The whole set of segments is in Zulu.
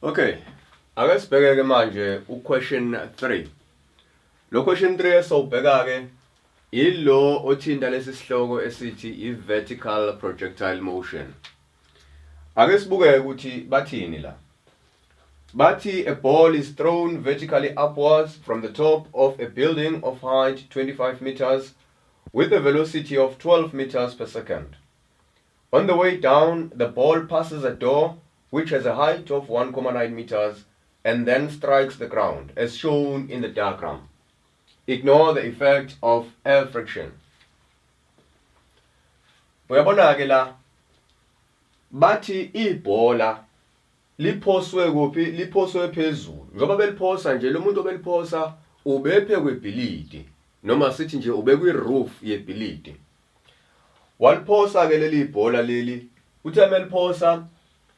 Okay. Ake sibheke ke manje u-question 3. Lo question 3 esowubheka ke ilo othinta lesi sihloko esithi i-vertical projectile motion. Ake sibuke ukuthi bathini la. Bathi a ball is thrown vertically upwards from the top of a building of height 25 meters with a velocity of 12 meters per second. On the way down, the ball passes a door which has a height of 1.9 meters and then strikes the ground, as shown in the diagram. Ignore the effect of air friction. Uyabona ke la bathi ibhola liphoswe kuphi liphoswe phezulu njengoba beliphosa nje lo muntu obeliphosa ubephe kwebhilidi noma sithi nje ubekwi-roof yebhilidi Waliphosa-ke leli bhola leli, uthe meliphosa,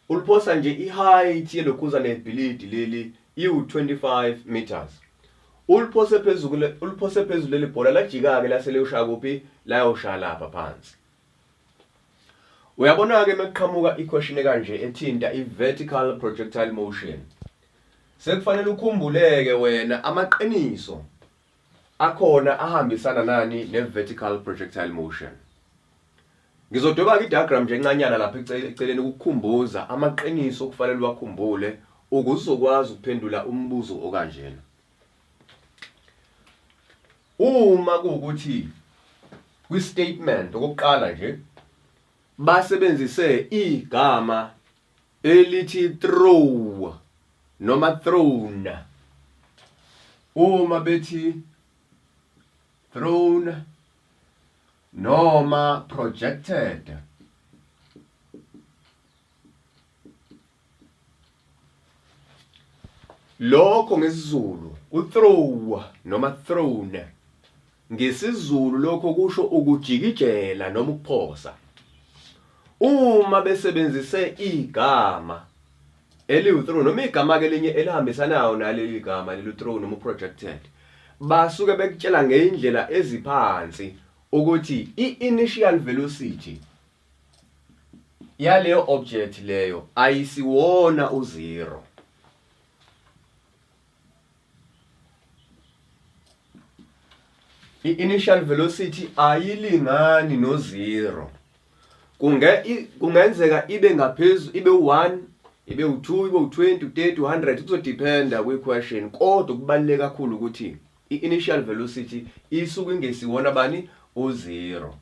uliphosa nje i-height yelokhuza nebhilidi leli iwu-25 meters. Uliphose phezulu uliphose phezulu leli bhola lajika-ke lase liyoshaya kuphi? Layoshaya lapha phansi. Uyabona-ke mekuqhamuka i-question ekanje ethinta i-vertical projectile motion. Sekufanele ukhumbuleke wena amaqiniso akhona ahambisana nani ne-vertical projectile motion. Ngizodweba-ke i-diagram nje encanyana lapha eceleni ukukukhumbuza amaqiniso okufanele uwakhumbule ukuze uzokwazi ukuphendula umbuzo okanjena. Uma kuwukuthi kwi-statement okokuqala nje basebenzise igama elithi throw noma thrown uma bethi thrown noma projected lokho ngesiZulu uthrow noma thrown NgesiZulu lokho kusho ukujikijela noma ukuphosa. Uma besebenzise igama eliwu-throw noma igama-ke elinye elihambisanayo naleli gama leli throw noma u-projected, basuke bekutshela ngey'ndlela eziphansi ukuthi i-initial velocity yaleyo object leyo ayisiwona u-zero. I-initial velocity ayilingani no-zero. Kunge kungenzeka ibe ngaphezu ibe u-1 ibe u-2 ibe u-20 u-30 u-100 kuzodependa kwi-question kodwa kubaluleke kakhulu ukuthi i-initial velocity isuke ingesiwona bani u-zero.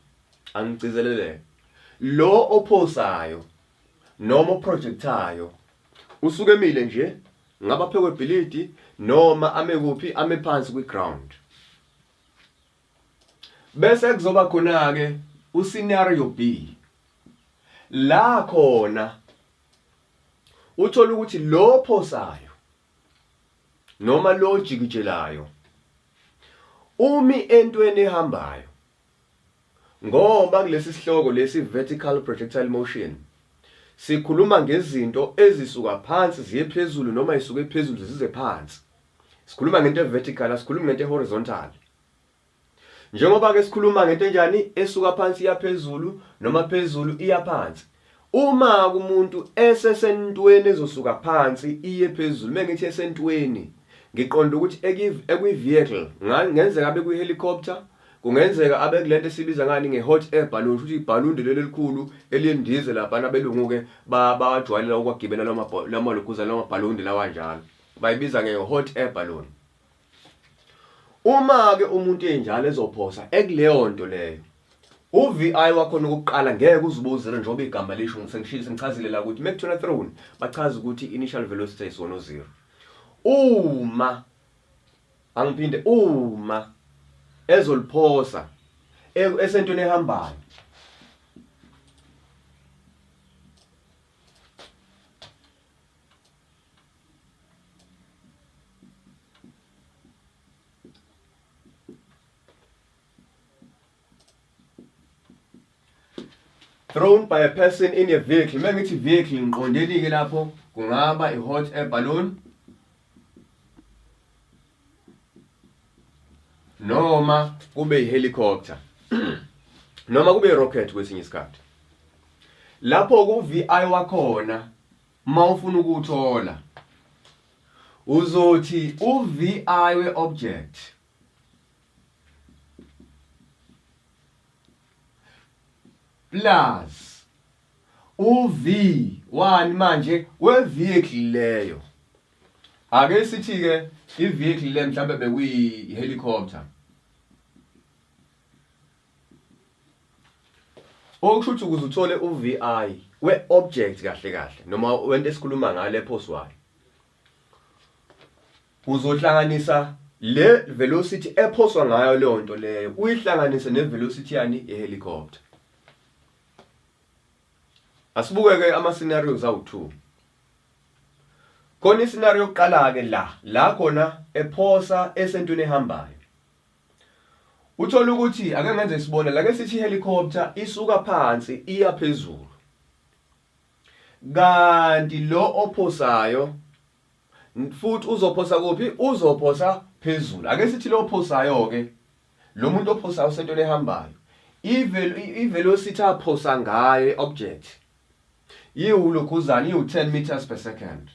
Angigcizelele lo ophosayo noma oprojectayo usuke emile nje Ngabe aphekwe bhilidi noma ame kuphi ame phansi kwi-ground. Bese kuzoba khona-ke uscenario B. La khona uthola ukuthi lo phosayo noma lo jikijelayo umi entweni ehambayo Ngoba kulesi sihloko lesi vertical projectile motion sikhuluma ngezinto ezisuka phansi ziye phezulu noma isuke phezulu zize phansi. Sikhuluma ngento e-vertical, asikhulumi ngento e-horizontal. Njengoba ke sikhuluma ngento enjani esuka phansi iya phezulu noma phezulu iya phansi. Uma kumuntu esesentweni ezosuka phansi iye phezulu, mengithi esentweni ngiqonda ukuthi ekwi-vehicle, ngenzeka abe kwi-helicopter, Kungenzeka abe kulento esibiza ngani nge-hot air balloon, shuthi ibhalundi leli elikhulu elindize laphana abelungu-ke bawajwayele ukwagibela lamalokhuza lamabhalundi lawa njalo. Bayibiza nge-hot air balloon. Uma-ke umuntu enjalo ezophosa ekuleyo nto leyo, u-VI wakhona okokuqala ngeke uze ube uzero njengoba igama lisho sengishilo sengichazile la ukuthi mekuthiwa thrown bachaza ukuthi initial velocity ayisiwona u-zero. Uma Angiphinde uma ezoliphosa esentweni ehambayo. Thrown by a person in a vehicle. Uma ngithi vehicle ngiqondeni-ke lapho kungaba i-hot air balloon noma kube i-helicopter noma kube i-rocket kwesinye isikhathi. Lapho ku-VI wakhona uma ufuna ukuwuthola. Uzothi u-vi we-object plus u-v1 manje we-vehicle leyo. Ake sithi-ke i-vehicle le mhlawumbe bekuyi-helicopter. Okusho ukuthi ukuze uthole u-vi we-object kahle kahle noma wento esikhuluma ngayo le phoswayo uzohlanganisa le velocity ephoswa ngayo leyo nto leyo uyihlanganise ne-velocity yani ye-helicopter. Asibuke-ke ama-scenarios awu-2. Khona i-scenario yokuqala-ke la, la khona ephosa esentweni ehambayo. Uthole ukuthi ake ngenze isibonelo, ake sithi i-helicopter isuka phansi iya phezulu. Kanti lo ophosayo futhi uzophosa kuphi? Uzophosa phezulu. Ake sithi lo ophosayo ke lo muntu ophosayo usentweni ehambayo. I-velocity aphosa ngayo i-object iwulokhuzana iwu-10 meters per second.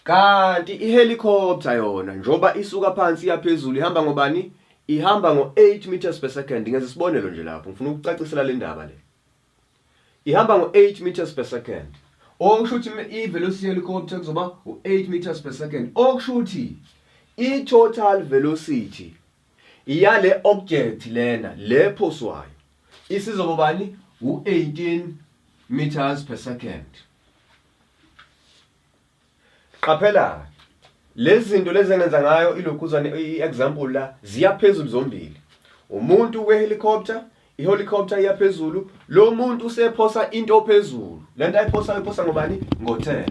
Kanti i-helicopter yona njengoba isuka phansi iya phezulu ihamba ngobani? Ihamba ngo-8 meters per second. Ngenza isibonelo nje lapho, ngifuna ukucacisela le ndaba le. Ihamba ngo-8 meters per second. Okusho ukuthi i-velocity helicopter kuzoba u-8 meters per second. Okusho ukuthi i-total velocity yale object lena le phoswayo isizoba bani? U-18 meters per second. Qaphela lezi zinto lezi engenza ngayo ilokhuzane i-example la ziya phezulu zombili. Umuntu we-helicopter, i-helicopter iya phezulu, lo muntu usephosa into phezulu. Lento ayiphosayo iphosa ngobani? Ngo-10.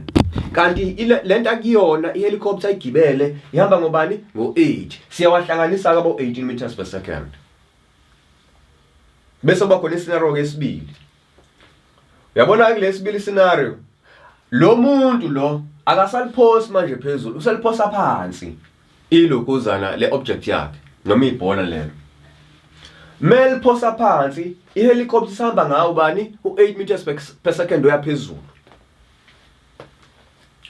Kanti lento akuyona i-helicopter igibele ihamba ngobani? Ngo-8. Siyawahlanganisa ke abo 18 meters per second. Bese kuba khona iscenario ke esibili. Uyabona kulesibili scenario lo muntu lo akasaliphosi manje phezulu useliphosa phansi ilokhuzana le object yakhe noma ibhola lelo. Meliphosa phansi ihelicopter isihamba ngawo bani u8 meters per second oya phezulu.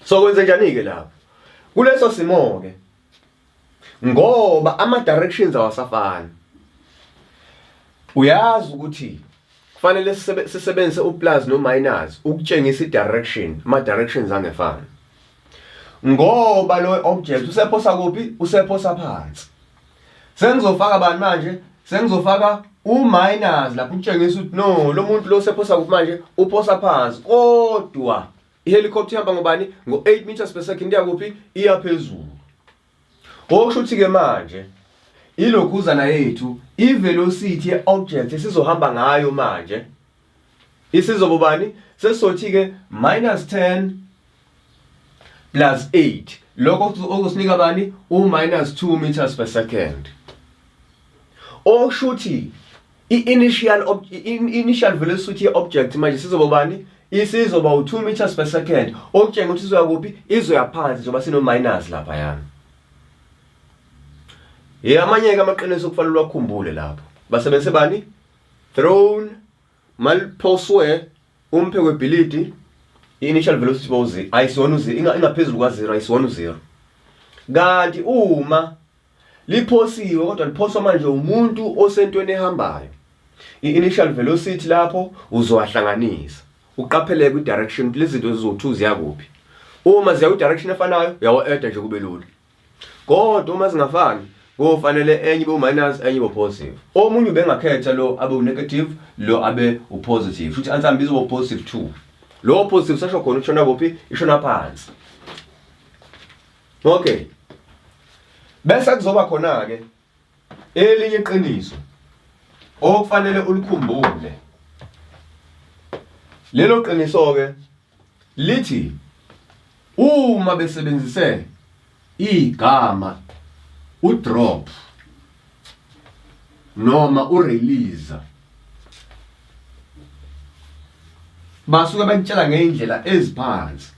So kwenze njani ke lapho? Kuleso simo ke ngoba ama directions awasafani. Uyazi ukuthi kufanele sisebenzise uplus no minus ukutshengisa i-direction, ama directions angefani. Ngoba lo object usephosa kuphi? Usephosa phansi. Sengizofaka bani manje? Sengizofaka u-minus lapho ukutshengisa ukuthi no, lo muntu lo usephosa kuphi manje? Uphosa phansi. Kodwa i-helicopter ihamba ngobani? Ngo-8 meters per second iya kuphi? Iya phezulu. Okusho ukuthi ke manje ilokhuzana yethu i-velocity ye-object esizohamba ngayo manje isizoba bani? Sesizothi ke minus 10 plus 8 lokho okusinika bani? U-minus 2 meters per second. Okusho ukuthi i-initial i-initial velocity ye-object manje sizoba bani? Isizoba u-2 meters per second, okutshengisa ukuthi izoya kuphi? Izoya phansi njengoba sino-minus laphayana. Amanye-ke amaqiniso okufanele uwakhumbule lapho. Basebenzise bani? Thrown, maliphoswe umphe kwebhilidi, i-initial velocity bawuzi ayisiwona u-zero, ingaphezulu kwa-zero, ayisiwona u-zero. Kanti uma liphosiwe kodwa liphoswa manje umuntu osentweni ehambayo, i-initial velocity lapho uzowahlanganisa. Uqaphele kwi-direction ukuthi lezi zinto zizowu-2 ziya kuphi. Uma ziya kwi-direction efanayo uyawa-adda nje kube lula. Kodwa uma zingafani kofanele enye ibe u-minus enye ibe positive. Omunye ubengakhetha lo abe u-negative lo abe u-positive. Futhi answer izoba u-positive 2. Lo positive sasho khona ushona kuphi? Ishona phansi. Okay. Bese kuzoba khona ke elinye iqiniso okufanele ulikhumbule. Lelo qiniso ke lithi uma besebenzise igama udrop noma urelease basuke bakutshela ngeindlela eziphansi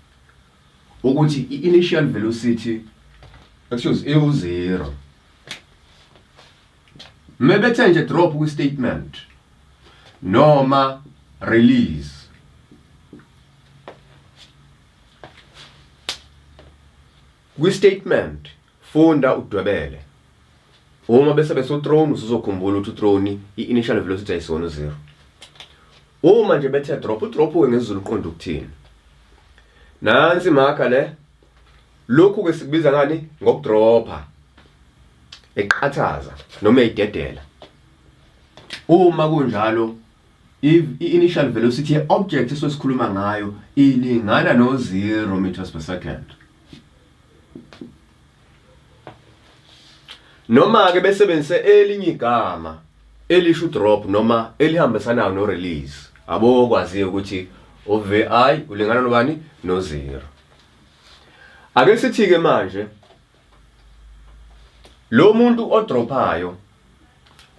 ukuthi i-initial velocity excuse iwu-zero. Mebethe nje drop kwi-statement noma release. Kwi-statement funda udwebele. Uma bese besu-throne usuzokhumbula ukuthi u-throne i-initial velocity ayisona u-zero. Uma nje bethe drop, u-drop-ke ngesiZulu uqonda ukuthini? Nansi imakha le. Lokhu-ke sikubiza ngani? Ngokudropha. Eqathaza noma eyidedela. Uma kunjalo i-initial velocity ye-object esosikhuluma ngayo ilingana no-0 meters per second. Noma-ke besebenzise elinye igama elisho drop noma elihambisanayo no-release. Abo kwaziyo ukuthi u-VI ulingana nobani? No-0. Ake sithi-ke manje lo muntu odrophayo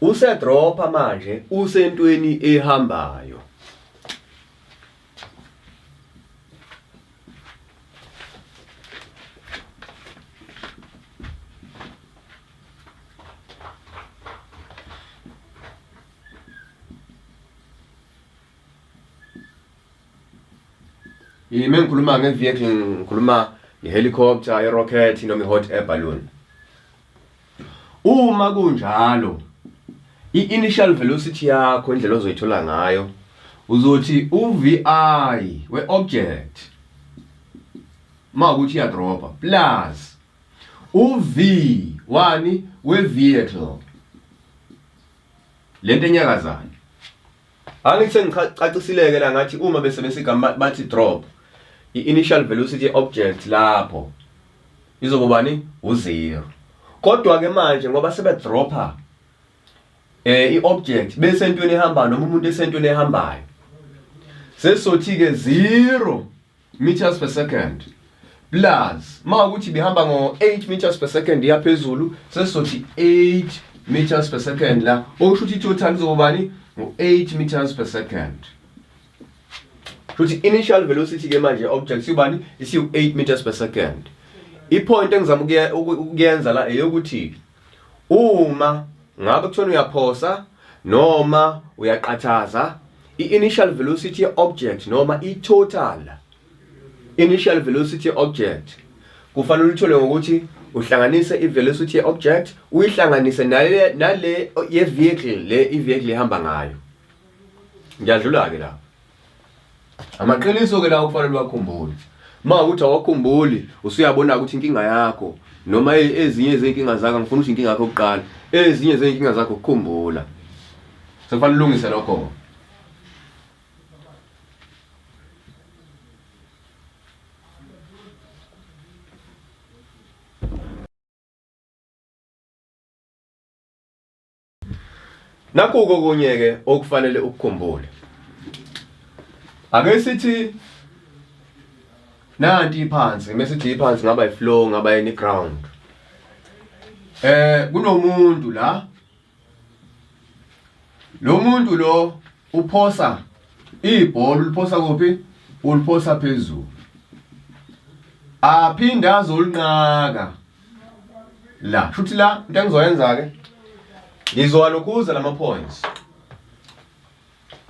usedropha manje usentweni ehambayo. Yimi ngikhuluma nge-vehicle ngikhuluma nge-helicopter, i-rocket noma i-hot air balloon. Uma kunjalo i-initial velocity yakho indlela ozoyithola ngayo uzothi u-VI we-object uma ukuthi iyadropa plus u-V wani we-vehicle lento enyakazayo. Angithi sengicacisileke la ngathi uma besebenzisa igama bathi drop i-initial velocity object lapho izobani u-0. Kodwa ke manje ngoba sebedropha i-object bese entweni ehambayo noma umuntu esentweni ehambayo sesizothi ke 0 meters per second plus uma ukuthi bihamba ngo-8 meters per second iya phezulu sesizothi 8 meters per second la okusho ukuthi i-total izobani ngu-8 meters per second. Futhi initial velocity ke manje object sibani isiwu-8 meters per second. I-point engizama ukuyenza la eyokuthi uma ngabe kuthiwa uyaphosa noma uyaqathaza i-initial velocity ye-object noma i-total initial velocity ye-object kufanele uthole ngokuthi uhlanganise i-velocity ye-object uyihlanganise nale nale ye-vehicle le i-vehicle ihamba ngayo. Ngiyadlula-ke lapho. Amaqiniso-ke lawo kufanele uwakhumbule. Uma ukuthi awakhumbuli usuyabona ukuthi inkinga yakho noma ezinye zezinkinga zakho ngifuna ukuthi inkinga yakho kuqala ezinye zezinkinga zakho ukukhumbula. Sekufanele ulungise lokho. Nakhu kokunye ke okufanele ukukhumbule. Ake sithi nanti iphansi, mesithi iphansi ngaba ifloor, ngaba yini ground. Kunomuntu la. Lo muntu lo uphosa ibhola, uliphosa kuphi? Uliphosa phezulu. Aphinde azolinqaka. La, shuthi la into engizoyenza ke ngizowalokhuza lama points.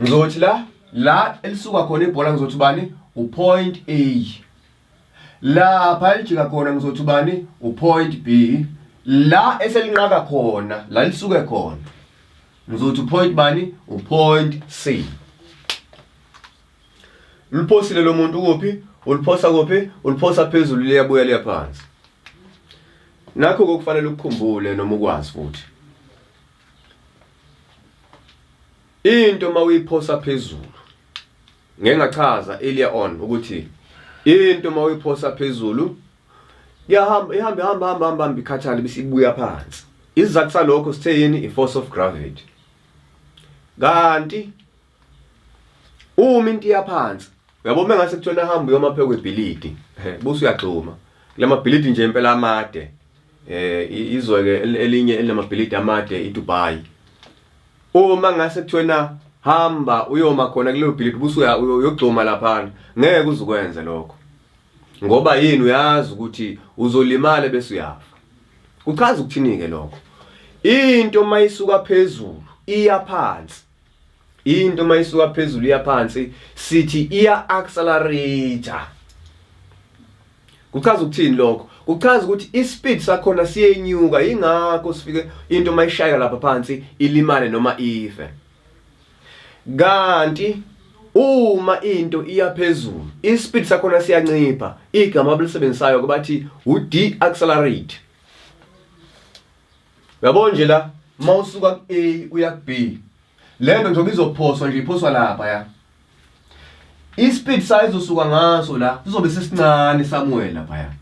Ngizothi la la elisuka khona ibhola ngizothi bani upoint A. Lapha elijika khona ngizothi bani upoint B. La eselinqaka khona la lisuke khona ngizothi upoint bani upoint C. Uliphosile lo muntu kuphi? Uliphosa kuphi? Uliphosa phezulu liyabuya liya phansi. Nakho kokufanele ukukhumbule noma ukwazi futhi. Into mawuyiphosa phezulu ngeke ngachaza earlier on ukuthi into mawuyiphosa phezulu iyahamba ihamba ihamba hamba hamba hamba ikhathale bese ibuya phansi. Isizathu salokho sithe yini? I-force of gravity. Kanti uma into iya phansi uyabo uma ngase kuthiwa hamba uyoma phezu kwebhilidi bese uyagxuma kulamabhilidi nje impela amade izwe ke elinye elinamabhilidi amade iDubai. Uma ngase kuthiwa hamba uyoma khona kulelo bhilidi bese uyogxuma laphana ngeke uzukwenze lokho ngoba yini uyazi ukuthi uzolimala bese uyafa. Kuchaza ukuthini ke lokho? Into mayisuka phezulu iya phansi, into mayisuka phezulu iya phansi sithi iya accelerate. Kuchaza ukuthini lokho? Kuchaza ukuthi ispeed sakhona siyenyuka ingakho sifike into mayishayeka lapha phansi ilimale noma ife. Kanti uma into iya phezulu ispeed sakhona siyancipha igama abalisebenzisayo ke bathi u-deaccelerate. Uyabona nje la mawusuka ku-A uya ku-B lento njengoba izophoswa nje iphoswa lapha ya ispeed size usuka ngaso la sizobe sesincane somewhere lapha ya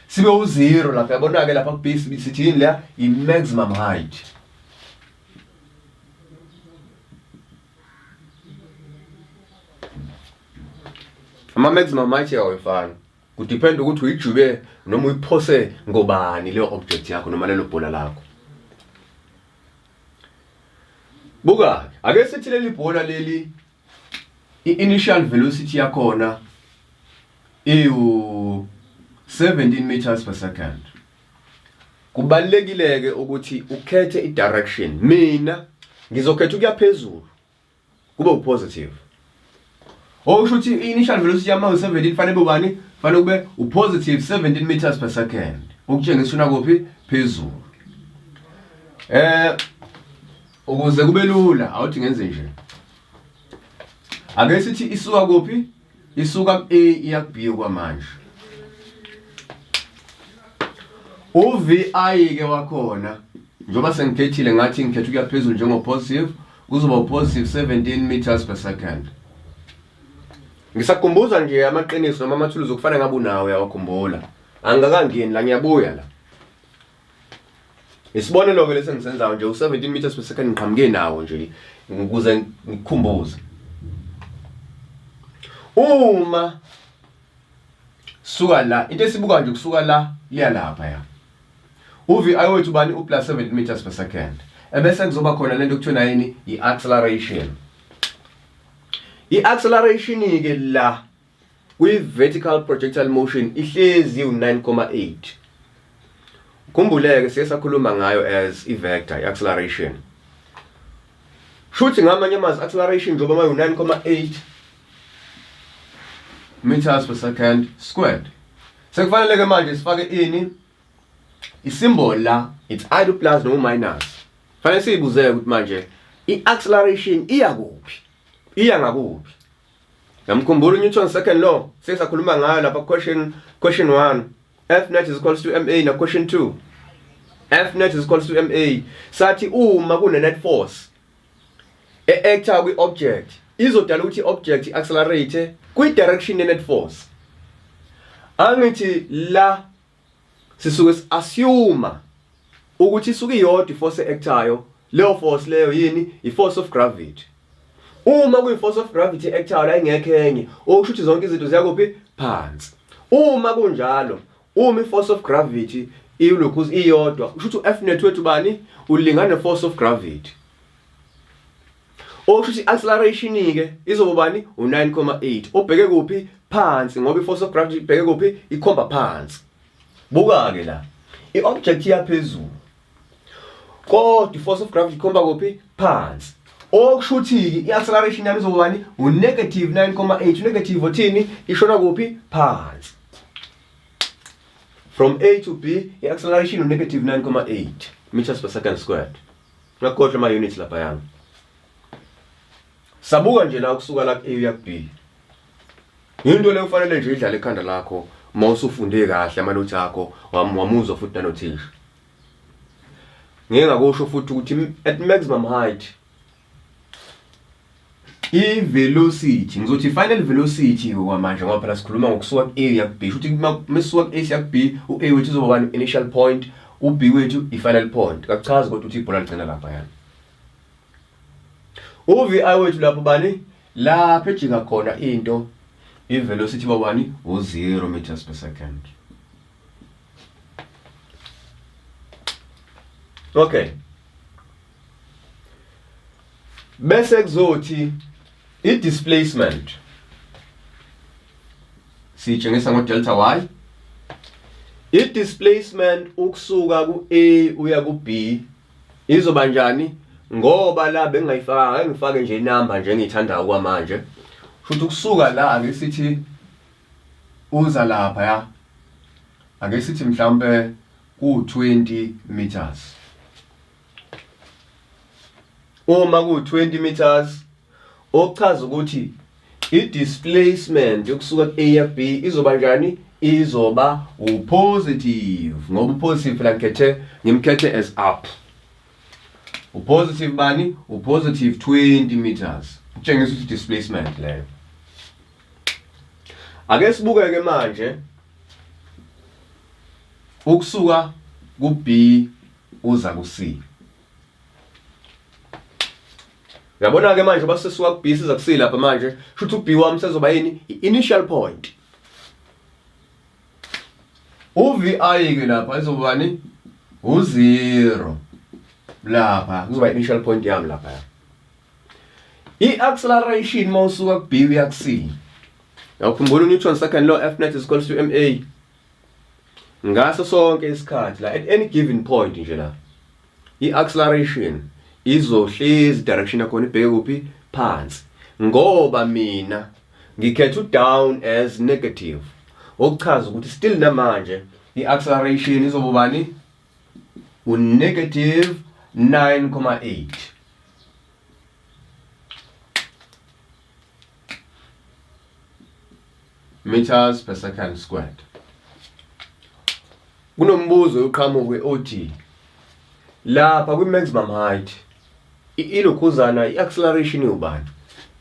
sibe u-zero lapha yabona ke lapha ku-B sithini la i-maximum height. Ama-maximum height awefani, kudepend ukuthi uyijube noma uyiphose ngobani leyo object yakho noma lelo bhola lakho. Buka, ake sithi leli bhola leli i-initial velocity yakhona iwu 17 meters per second. Kubalulekile ke ukuthi ukhethe i-direction. Mina ngizokhetha ukuya phezulu kube upositive. Okusho ukuthi i-initial velocity yami u-17 fanele kube ubani? Fanele kube u-positive 17 meters per second. Ukutshengisa una kuphi? Phezulu. Ukuze kube lula awuthi ngenze nje. Ake sithi isuka kuphi? Isuka ku-A iya ku-B kwamanje. U-VI ke wakhona njengoba sengikhethile ngathi ngikhetha ukuya phezulu njengo positive kuzoba positive 17 meters per second. Ngisakhumbuza nje amaqiniso noma amathuluzi okufanele ngabe unawo uyawakhumbula. Angikakangeni la ngiyabuya la. Isibonelo ke lesi engisenzayo nje u-17 meters per second ngiqhamuke nawo nje ukuze ngikukhumbuze. Uma suka la into esibuka nje kusuka la liya lapha ya. UVI wethu bani u plus 7 meters per second. Ebese kuzoba khona lento okuthiwa yini i-acceleration. I-acceleration ke la kwi-vertical projectile motion ihlezi u-9.8. Khumbuleke siye sakhuluma ngayo as i-vector i-acceleration. Shuthi ngamanye amazwi acceleration njengoba mayu 9.8 meters per second squared. Sekufanele ke manje sifake ini isymbol la, it's either plus noma minus. Fanele siyibuze ukuthi manje i-acceleration iya kuphi? Iya ngakuphi? Namkhumbula uNewton second law, sesakhuluma ngayo lapha question 1. F net is equals to ma na question 2. F net is equals to ma. Sathi uma kune net force e-acta kwi-object izodala ukuthi i-object i-accelerate kwi-direction ye-net force. Angithi la sisuke si-assume ukuthi isuke iyodwa i-force e-actayo, leyo force leyo yini? I-force of gravity. Uma kuyi-force of gravity e-actayo la ingekho enye, okusho ukuthi zonke izinto ziya kuphi? Phansi. Uma kunjalo, uma i-force of gravity ilokhu iyodwa, kusho ukuthi u-F net wethu bani? Ulingana ne-force of gravity. Okusho ukuthi i-acceleration ke izoba bani? U-9.8. Ubheke kuphi? Phansi, ngoba i-force of gravity ibheke kuphi? Ikhomba phansi. Buka ke la. I-object iyaphezulu. Kodwa i-force of gravity ikhomba kuphi? Phansi. Okusho ukuthi i-acceleration yami izoba bani? U-negative 9.8. U-negative othini? Ishona kuphi? Phansi. From A to B, i-acceleration u-negative 9.8 meters per second squared. Ngakhohlwa ama units lapha yami. Sabuka nje la kusuka la ku-A uya ku-B. Into leyo kufanele nje idlale ekhanda lakho uma usufunde kahle amanothi akho wamuzwa futhi nanothisha. Ngeke ngakusho futhi ukuthi at maximum height i-velocity, ngizothi final velocity kwamanje ngoba phela sikhuluma ngokusuka ku-A uya ku-B. Shuthi uma sisuka ku-A siya ku-B, u-A wethu uzoba bani? Initial point, u-B wethu i-final point. Kakuchazi kodwa ukuthi ibhola ligcina lapha yani. U-VI wethu lapho bani? Lapho ejika khona into i-velocity babani? U-0 meters per second. Okay. Bese kuzothi i-displacement siyitshengisa ngo-delta y. I-displacement ukusuka ku-A uya ku-B izoba njani? Ngoba la bengingayifakanga, ngeke ngifake nje inamba nje engiyithandayo kwamanje. Futhi ukusuka la ake sithi uza lapha ya. Ake sithi mhlawumbe ku-20 meters. Uma ku-20 meters okuchaza ukuthi i-displacement yokusuka ku-A ya B izoba njani? Izoba u-positive ngoba u-positive phela ngikhethe ngimkhethe as up. U-positive bani? U-positive 20 meters. Kutshengisa ukuthi displacement leyo. Ake sibukeke manje ukusuka ku-B uza ku-C. Uyabona ke manje uba sesuka ku-B siza ku-C lapha manje, shuthi u-B wami sezoba yini? I-initial point. U-VI ke lapha izoba bani? U-0. Lapha kuzoba initial point yami lapha. I-acceleration mawusuka ku-B uya ku-C. Uyakhumbula uNewton second law F net is equals to ma. Ngaso sonke isikhathi la at any given point nje la i-acceleration izohlezi direction yakhona ibheke kuphi phansi ngoba mina ngikhetha u-down as negative okuchaza ukuthi still namanje i-acceleration izoba bani u-negative 9,8 meters per second squared. Kunombuzo oqhamuke othi lapha kwi-maximum height ilokhuzana i-acceleration iwubani?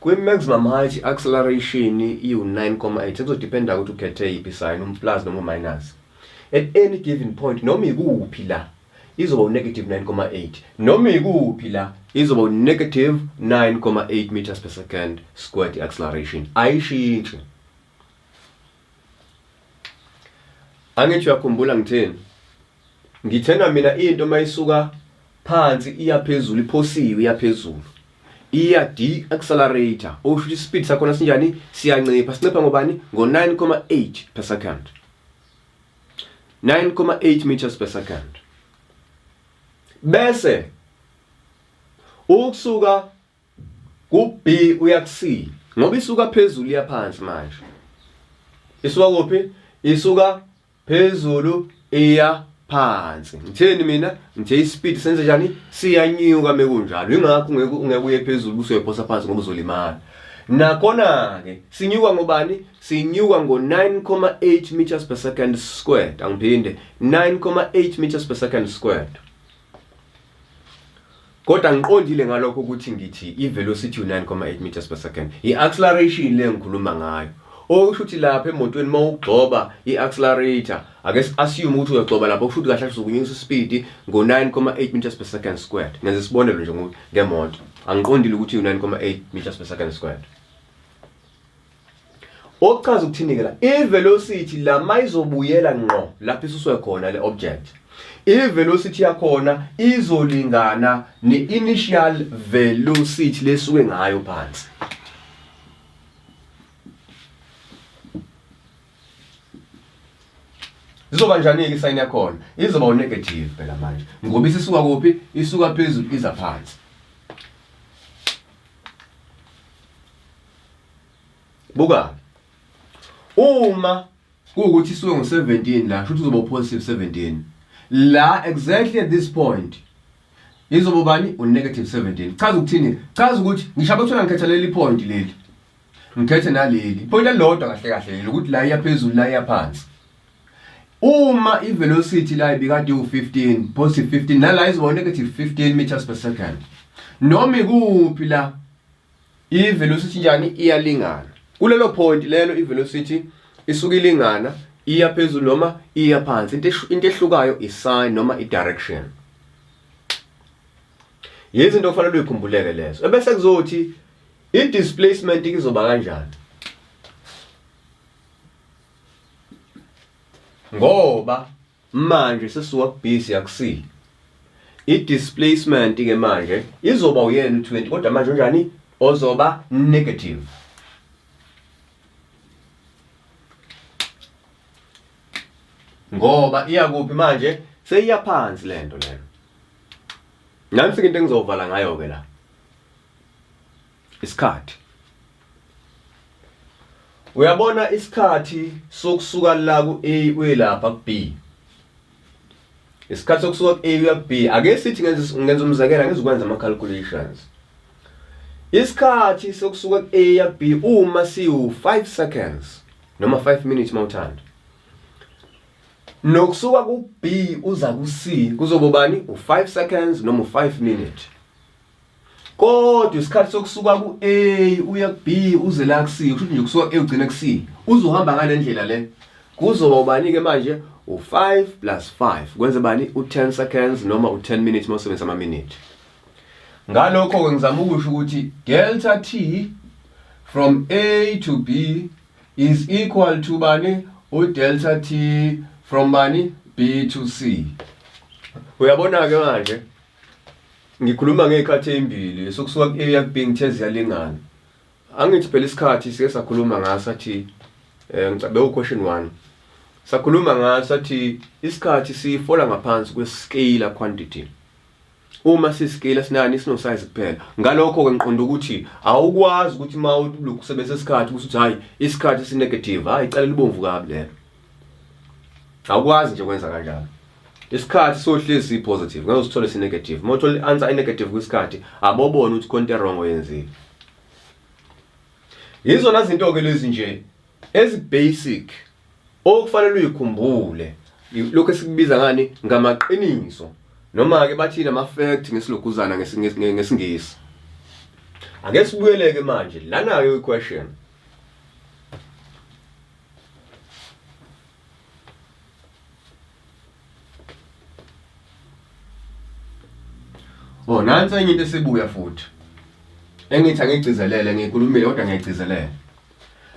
Kwi-maximum height i-acceleration iwu-9,8 sekuzodependa ukuthi ukhethe yiphi sign um-plus noma u-minus. At any given point noma ikuphi la izoba u-negative 9,8 noma ikuphi la izoba u-negative 9,8 meters per second squared i-acceleration ayishintshi. Angithi uyakhumbula ngitheni? Ngithena mina into mayisuka phansi iya phezulu iphosiwe iya phezulu iya de-accelerator okusho ukuthi ispeed sakhona sinjani siyancipha sincipha ngobani ngo-9,8 per second 9,8 meters per second bese ukusuka ku-B uya ku-C ngoba isuka phezulu iya phansi manje isuka kuphi isuka phezulu iya phansi ngitheni mina ngithe ispeed senze njani siyanyuka mekunjalo ingakho ungeke ungeke uye phezulu usoyiphosa phansi ngoba uzolimala nakhona ke sinyuka ngobani sinyuka ngo 9.8 meters per second squared angiphinde 9.8 meters per second squared Kodwa ngiqondile ngalokho ukuthi ngithi i-velocity u-9,8 meters per second. I-acceleration le ngikhuluma ngayo. Okusho ukuthi lapha emotweni uma ugxoba i-accelerator, ake si-assume ukuthi uyagxoba lapha, kusho ukuthi kahle kahle uzokunyusa ispeed ngo-9,8 meters per second squared. Ngenza isibonelo nje ngemoto. Angiqondile ukuthi u-9,8 meters per second squared. Okuchaza ukuthini-ke la? I-velocity la mayizobuyela ngqo lapho isuswe khona le object. I-velocity yakhona izolingana ne-initial velocity lesuke ngayo phansi. Izoba njani-ke isayini yakhona? Izoba u-negative phela manje. Ngoba isisuka kuphi? Isuka phezulu iza phansi. Buka. Uma kuwukuthi isuke ngo-17 la, shuthi uzoba positive 17. La exactly at this point izoba bani u-negative 17. Chaza ukuthini? Chaza ukuthi ngisho abethola ngikhetha leli point leli. Ngikhethe naleli. Point elilodwa kahle kahle leli ukuthi la iya phezulu la iya phansi. Uma i-velocity la ibikade iwu-15, positive 15, nala izoba negative 15 meters per second. Noma ikuphi la i-velocity njani iyalingana kulelo point lelo i-velocity isuke ilingana iya phezulu noma iya phansi into into ehlukayo i-sign noma i-direction yizinto okufanele uyikhumbuleke lezo ebese kuzothi i-displacement izoba kanjani ngoba Manje sesuka ku-B siya ku-C. I-displacement ke manje izoba uyena u-20 kodwa manje unjani? Ozoba negative. Ngoba iya kuphi manje? Seyiya phansi lento leyo. Nansi into engizovala ngayo ke la. Isikhathi. Uyabona isikhathi sokusuka la ku-A uye lapha ku-B. Isikhathi sokusuka ku-A uya ku-B, ake sithi ngenza umzekelo, angizukwenza ama-calculations. Isikhathi sokusuka ku-A ya ku-B uma siwu-5 seconds noma 5 minutes mawuthanda. Nokusuka ku-B uza ku-C kuzoba bani? U-5 seconds noma u-5 minute. Kodwa isikhathi sokusuka ku-A uya ku-B uze la ku-C, kusho ukuthi nje kusuka ku-A ugcine ku-C. Uzohamba ngale ndlela le. Kuzoba ubani-ke manje? U-5 plus 5 kwenze bani? U-10 seconds noma u-10 minutes uma usebenzisa ama-minute. Ngalokho-ke ngizama ukusho ukuthi delta T from A to B is equal to bani? U-delta T from bani? B to C. Uyabona-ke manje ngikhuluma ngey'khathi ey'mbili sokusuka ku-A uya ku-B ngithe ziyalingana. Angithi phela isikhathi sike sakhuluma ngaso sathi um bewu-question 1 sakhuluma ngaso sathi isikhathi sifola ngaphansi kwe-scalar quantity. Uma siscale sinani sino size kuphela. Ngalokho ke ngiqonda ukuthi awukwazi ukuthi uma ulokhu usebenzisa isikhathi ukuthi hayi isikhathi si negative, hayi icala libomvu kabi lelo. Awukwazi nje kwenza kanjalo. Isikhathi sohlezi si positive, ngeke usithole si negative. Uma uthola i-answer i-negative kwisikhathi, abobona ukuthi khona into wrong oyenzile. Yizona zinto ke lezi nje ezi basic okufanele uyikhumbule lokho esikubiza ngani ngamaqiniso noma ke bathini ama fact ngesiloguzana ngesingisi. Ake sibuyeleke manje lana ke question. Oh nansi enye into esibuya futhi. Engithi angigcizelele ngikhulumile kodwa ngiyagcizelela.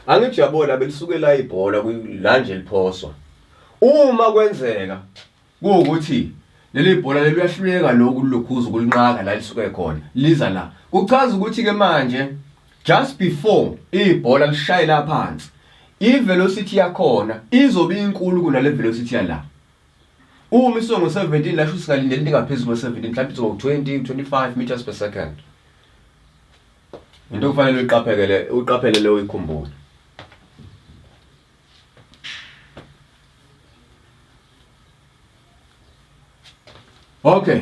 Angithi uyabona belisukela ibhola la nje liphoswa. Uma kwenzeka kuwukuthi leli bhola leli uyahluleka lokhu lilokhuza ukulinqaka la lisuke khona liza la. Kuchaza ukuthi ke manje just before ibhola lishayela phansi i-velocity yakhona izobe inkulu kunale velocity yala. Uma isuke ngo-17 lasho ukuthi singalindela into engaphezu kwe-17 mhlawumbe izoba u-20, 25 meters per second. Into okufanele uyiqaphekele uyiqaphele leyo uyikhumbule. Okay.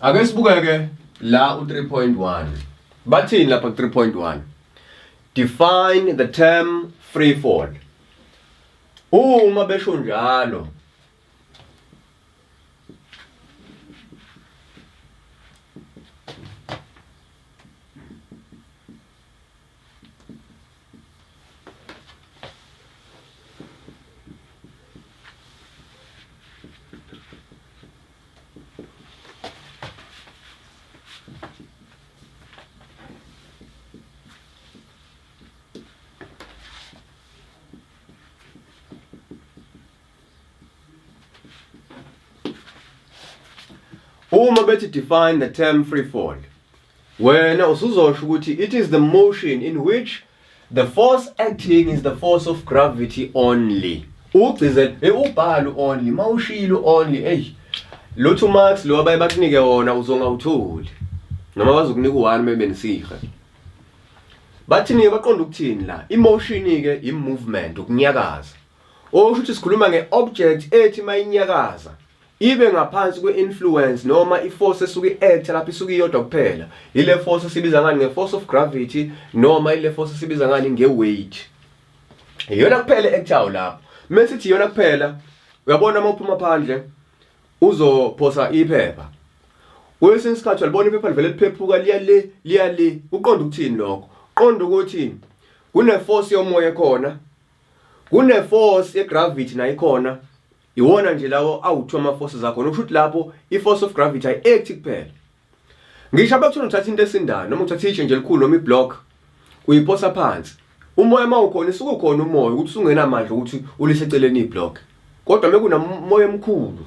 Ake sibukeke la u-3.1. Bathini lapha ku-3.1? Define the term free fall. Uma besho njalo Uma bethi define the term free fall, wena usuzosho ukuthi it is the motion in which the force acting is the force of gravity only. Ugcizel ubhalo only, mawushilo only, hey lo 2 marks lo abaye bakunike wona uzongawutholi. Noma bazokunika u1 mebenisihe. Bathini-ke baqonda ukuthini la? I-motion-ke i-movement, ukunyakaza. Okusho ukuthi sikhuluma nge-object ethi mayinyakaza ibe ngaphansi kwe-influence noma i-force esuke i-act lapho isuke iyodwa kuphela. Ile force esibiza ngani nge-force of gravity noma ile force esibiza ngani nge-weight. Iyona kuphela e-actayo lapho. Mesithi iyona kuphela, uyabona uma uphuma phandle uzophosa iphepha. Kwesinye isikhathi uyalibona iphepha livele liphephuka liya le liya le. Uqonda ukuthini lokho? Qonda ukuthi kune-force yomoya ekhona, kune-force ye-gravity nayo ikhona. Iwona nje lawo awu-two ama-forces akhona. Kusho ukuthi lapho i-force of gravity ayi-act kuphela. Ngisho abakuthola uthatha into esindayo noma uthatha itshe nje elikhulu noma iblock uyiphosa phansi. Umoya uma ukhona isuke ukhona umoya ukuthi usungenamandla ukuthi ulise eceleni iblock. Kodwa mekunomoya omkhulu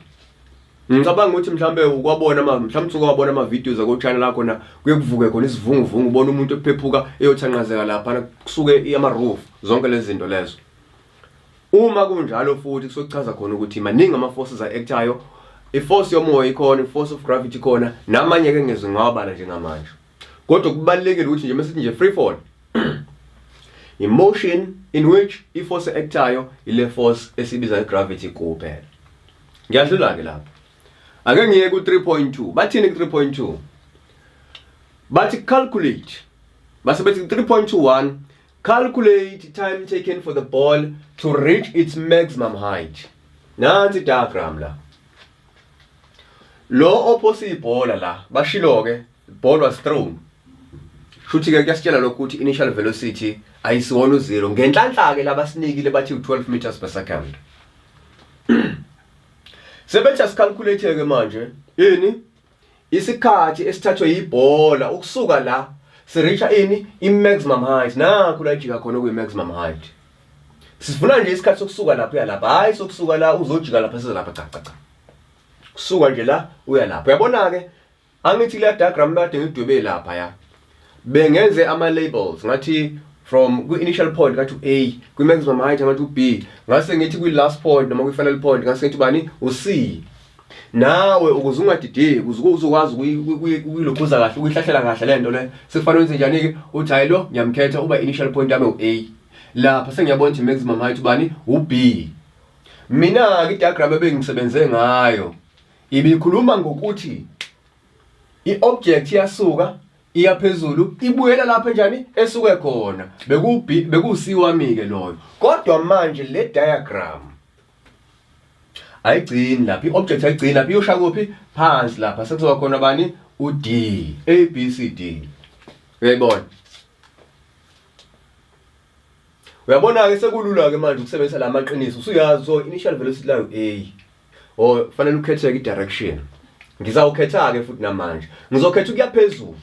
ngicabanga ukuthi mhlambe ukwabona ama mhlambe usuke wabona ama videos ako channel lakho na kuye kuvuke khona isivunguvungu ubona umuntu ephephuka eyothanqazeka lapha kusuke ama roof zonke lezi zinto lezo. Uma kunjalo futhi kusokuchaza khona ukuthi maningi ama forces a-actayo, i-force yomoya ikhona, i-force of gravity ikhona, namanye ke ngeze ngawabala njengamanje. Kodwa kubalulekile ukuthi nje mesithi nje free fall I-motion in which i-force e-actayo ile force esibiza i-gravity kuphela. Ngiyadlula ke lapho. Ake ngiye ku-3.2. Bathini ku-3.2? Bathi calculate. Base bethi 3.21 calculate time taken for the ball to reach its maximum height. Nansi diagram la. Lo ophosa ibhola la bashilo ke ball was thrown. Shuthi ke kuyasitshela lokhu ukuthi initial velocity ayisiwona u-zero. Ngenhlanhla ke labasinikile bathi u-12 meters per second. Sebethi asicalculate ke manje ini isikhathi esithathwe yibhola ukusuka la sireacha ini i-maximum height nakhu la ijika khona okuyi-maximum height sifuna nje isikhathi sokusuka lapha uya lapha hhayi sokusuka la uzojika lapha size lapha cha cha cha kusuka nje la uya lapha uyabona-ke angithi kuleya diagram kade ngidwebe lapha ya bengenze ama-labels ngathi from kwi-initial point ngathi u-A kwi-maximum height ngathi u-B ngase ngithi kwi-last point noma kwi-final point ngase ngithi ubani u-C nawe ukuze ungadideki ukuze uzokwazi ukuyilokhuza kahle ukuyihlahlela kahle le nto le sekufanele wenze njani-ke uthi hhayi lo ngiyamkhetha uba initial point yami u-A lapha sengiyabona ukuthi maximum height ubani u-B mina-ke i-diagram ebengisebenze ngayo ibikhuluma ngokuthi i-object iyasuka iya phezulu ibuyela lapho enjani esuke khona beku beku-C wami-ke loyo kodwa manje le diagram ayigcini lapha i-object ayigcini lapha iyosha kuphi phansi lapha sekuzoba khona bani u-D A B C D uyayibona uyabona-ke sekulula-ke manje ukusebenzisa la maqiniso usuyazi so initial velocity layo A or kufanele ukhetheke i-direction ngizawukhetha-ke futhi namanje ngizokhetha ukuya phezulu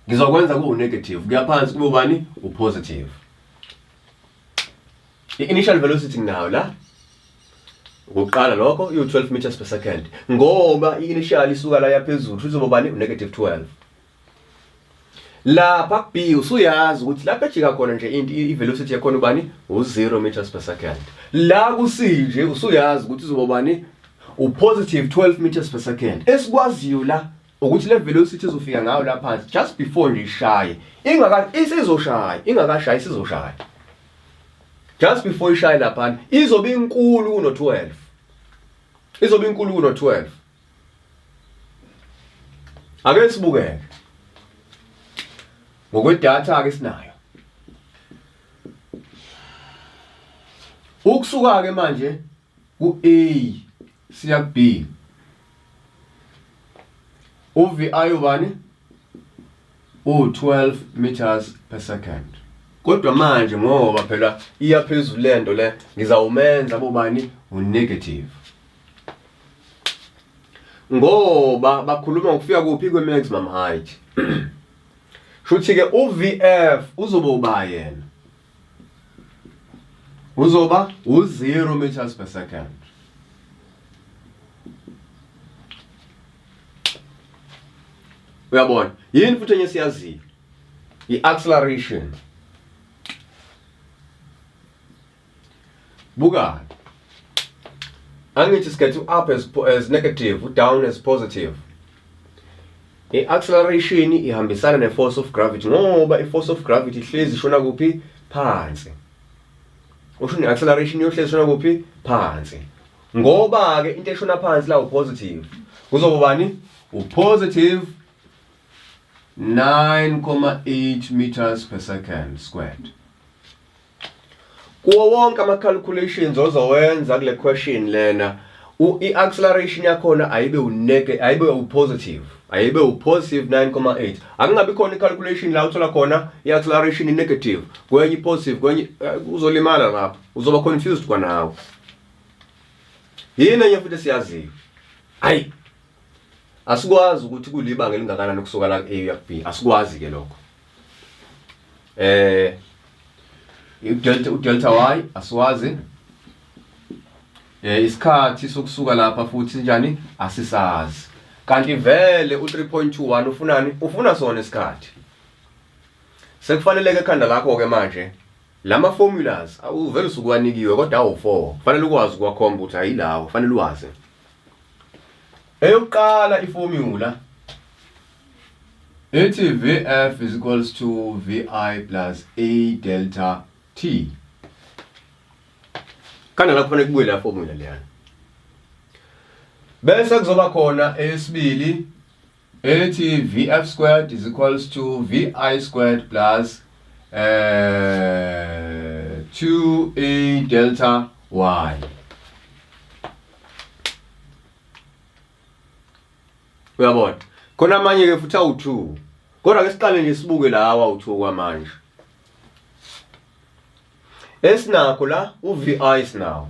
ngizokwenza kuwu-negative kuya phansi kube ubani u-positive I-initial velocity nginayo la. Ukuqala lokho iwu-12 meters per second. Ngoba i-initial isuka la yaphezulu, futhi izoba bani? U-negative 12. Lapha ku-B usuyazi ukuthi lapho ejika khona nje into i-velocity yakhona ubani? U-0 meters per second. La ku-C nje usuyazi ukuthi izoba bani? U-positive 12 meters per second. Esikwaziyo la ukuthi le velocity izofika ngayo la phansi just before nje ishaye. Ingaka isizoshaya, ingakashayi isizoshaya. Just before ishaye laphana izobe inkulu kuno-12. Izobe inkulu kuno-12. Ake sibukeke. Ngokwedatha ke sinayo. Ukusuka ke manje ku-A siya ku-B. U-VI ubani? U-12 meters per second. Kodwa manje ngoba phela iya phezulu lento le ngizawumenza bobani u-negative. Ngoba bakhuluma ngokufika kuphi kwe-maximum height. Shuthi ke u-VF uzobe uba yena. Uzoba u-0 meters per second. Uyabona? Yini futhi enye siyaziyo? I-acceleration. Buka. Angithi sikhethe u-up as, as negative, u-down as positive. I-acceleration ihambisana ne-force of gravity ngoba i-force of gravity ihlezi ishona kuphi? Phansi. Usho ne-acceleration iyohlezi ishona kuphi? Phansi. Ngoba-ke into eshona phansi la u-positive. Kuzoba bani? U-positive 9.8 meters per second squared. Kuwo wonke ama-calculations ozowenza kule question lena i-acceleration yakhona ayibe unege ayibe u-positive ayibe u-positive 9.8 akungabi khona i-calculation la uthola khona i-acceleration i-negative kwenye i-positive kwenye eh, uzolimala lapho uzoba confused kwanawe yini enye futhi esiyaziyo hayi asikwazi ukuthi kulibanga elingakanani ukusuka la ku-A uya ku-B asikwazi ke lokho eh udelta udelta y asiwazi eh isikhathi sokusuka lapha futhi njani asisazi kanti vele u3.21 ufunani ufuna sona isikhathi sekufaneleke ekhanda lakho ke manje lama formulas awuvele usukuwanikiwe kodwa awu4 kufanele ukwazi ukuwakhomba ukuthi ayilawo kufanele uwazi eyokuqala iformula. Ithi VF is equals to VI plus A delta T. Kana la kufanele kubuye la formula leyana. Bese kuzoba khona eyesibili ethi VF squared is equals to VI squared plus 2A delta Y. Uyabona? Khona amanye ke futhi awu2. Kodwa ke siqale nje sibuke lawa awu2 kwamanje. Esinakho la uVI sinawo.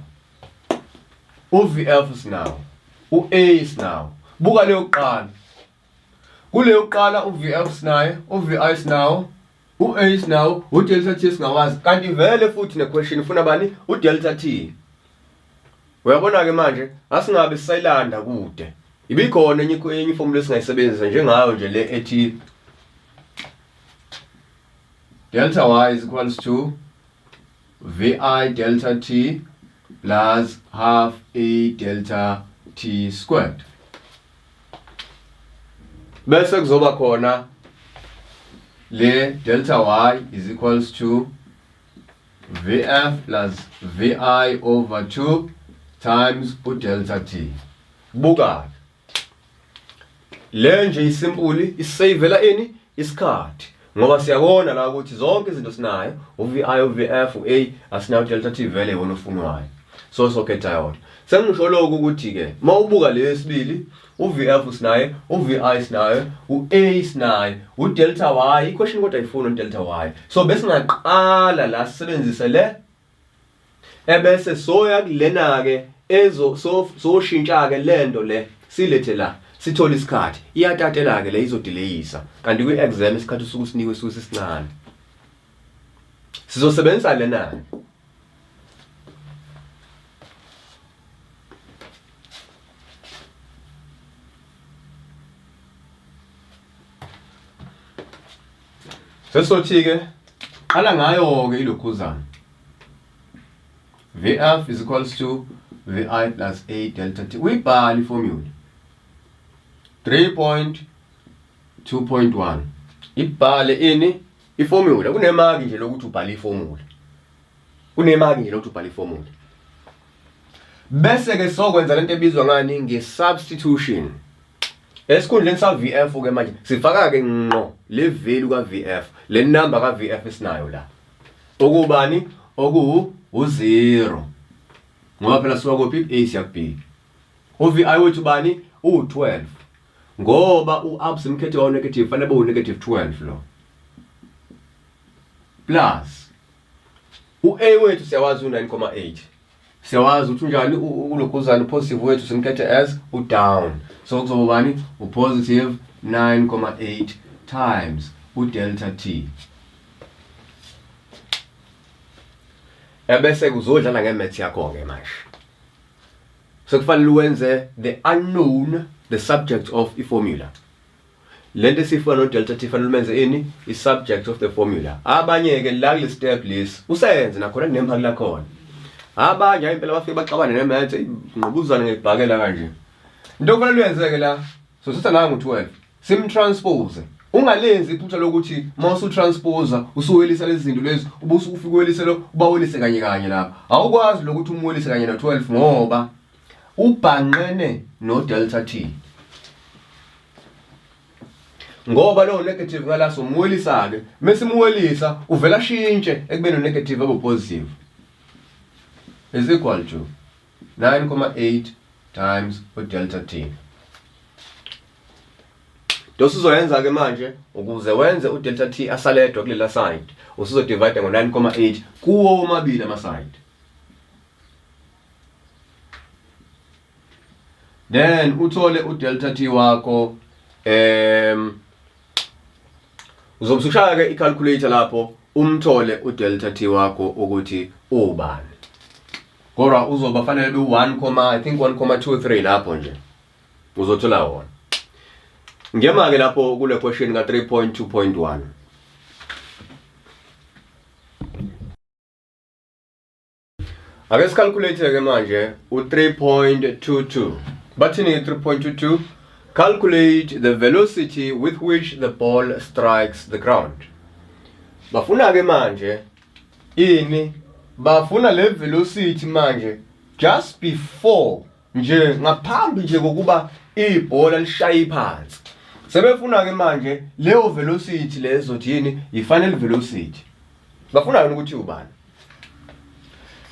UVF sinawo. UA sinawo. Buka leyo kuqala. Kuleyo kuqala uVF sinaye, uVI sinawo, uA sinawo, uDelta T singawazi. Kanti vele futhi ne question ifuna bani? UDelta T. Uyabona ke manje asingabe sisayilanda kude. Ibikhona enye enye iformula esingayisebenzisa njengayo nje le ethi delta y is equals to vi delta t plus half a delta t squared. Bese kuzoba khona le delta y is equals to VF plus VI over 2 times udelta T. Buka le nje isimpuli isavela ini isikhathi ngoba siyabona la ukuthi zonke izinto sinayo uVI uVF uA asinayo delta T vele iwona ofunwayo so sokhetha yona. Sengisho lokhu ukuthi ke mawubuka le yesibili uVF sinaye, uVI sinaye, uA sinaye, uDelta Y, i-question kodwa ayifuni uDelta Y. So besingaqala la sisebenzise le ebese soya kulena ke ezo so soshintsha ke lento le silethe la sithole isikhathi iyatatela ke le izodelayisa kanti kwi exam isikhathi usuke usinikwe suke sisincane sizosebenzisa lena. Sesothi-ke qala ngayo-ke ilokhuzana VF is equals to VI plus A delta T. Uyibhale iformula 3.2.1 ibhale ini iformula kunemaki nje lokuthi ubhale iformula kunemaki nje lokuthi ubhale iformula bese ke sokwenza lento ebizwa ngani nge-substitution esikhundleni sa VF ke manje sifaka ke ngqo le value ka VF le number ka VF esinayo la okubani oku u0 ngoba phela suka kuphi A siya ku B u VI wethu bani u12 ngoba u up simkhethe wa negative fanele be u negative 12 lo plus u-A wethu siyawazi u-9,8 siyawazi ukuthi unjani ulokhuzana upositive wethu simkhethe as u-down so kuzoba bani u-positive 9,8 times udelta t ebese kuzodlala nge-maths yakho-ke manje sekufanele wenze the unknown the subject of i-formula Lento esifuna no delta t fanele umenze ini i subject of the formula. Abanye ke la kule step lesi usenze nakhona kunemphaki lakhona. Abanye hayi impela bafike baxabane ne maths ingqubuzane ngebhakela kanje. Into okufanele uyenzeke la so sithatha nangu 12 sim transpose ungalenzi iphutha lokuthi uma usutranspose usuwelisa lezi zinto lezi ubusu ufike uwelise lo ubawelise kanye kanye lapha awukwazi lokuthi umwelise kanye no 12 ngoba ubhanqene no delta t ngoba lowo negative ngala somuwelisa ke mesimuwelisa uvela ashintshe ekubeni negative abe positive is equal to 9.8 times udelta t. Into osuzoyenza ke manje ukuze wenze udelta t asaledwa kulela side usuzodivide ngo 9.8 kuwo womabili ama side. Then uthole udelta t wakho uzobe usushaya ke i-calculator lapho umthole udelta t wakho ukuthi ubani kodwa uzoba fanele be 1, I think 1.23 lapho nje uzothola wona. Ngiyema ke lapho kule question ka 3.2.1. Ake sicalculate ke manje u 3.22. Bathini ke 3.22? Calculate the velocity with which the ball strikes the ground. Bafuna ke manje ini? Bafuna le velocity manje just before nje ngaphambi nje kokuba ibhola lishaye phansi. Sebefuna ke manje leyo velocity lezothi yini? I-final velocity. Bafuna yona ukuthi ubani?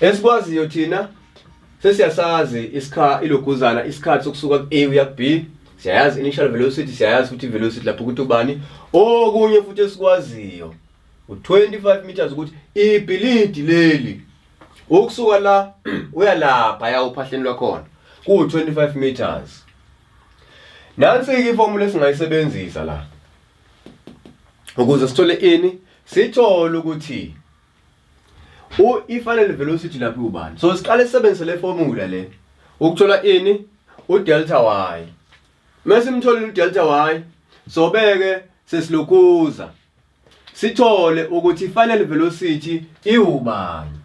Esikwaziyo thina sesiyasazi isikha iloguzana isikhathi sokusuka ku-A uya ku-B siyayazi initial velocity siyayazi futhi velocity lapho ukuthi ubani okunye futhi esikwaziyo u25 meters ukuthi ibhilidi leli ukusuka la uya lapha ya uphahleni lwakhona ku-25 meters. Nansi-ke iformula esingayisebenzisa la ukuze sithole ini sithole ukuthi u i-final velocity lapho ubani. So siqale sisebenzise le formula le ukuthola ini u-delta y. Mase simtholile u-delta y sobeke sesilokhuza sithole ukuthi i-final velocity iwubani.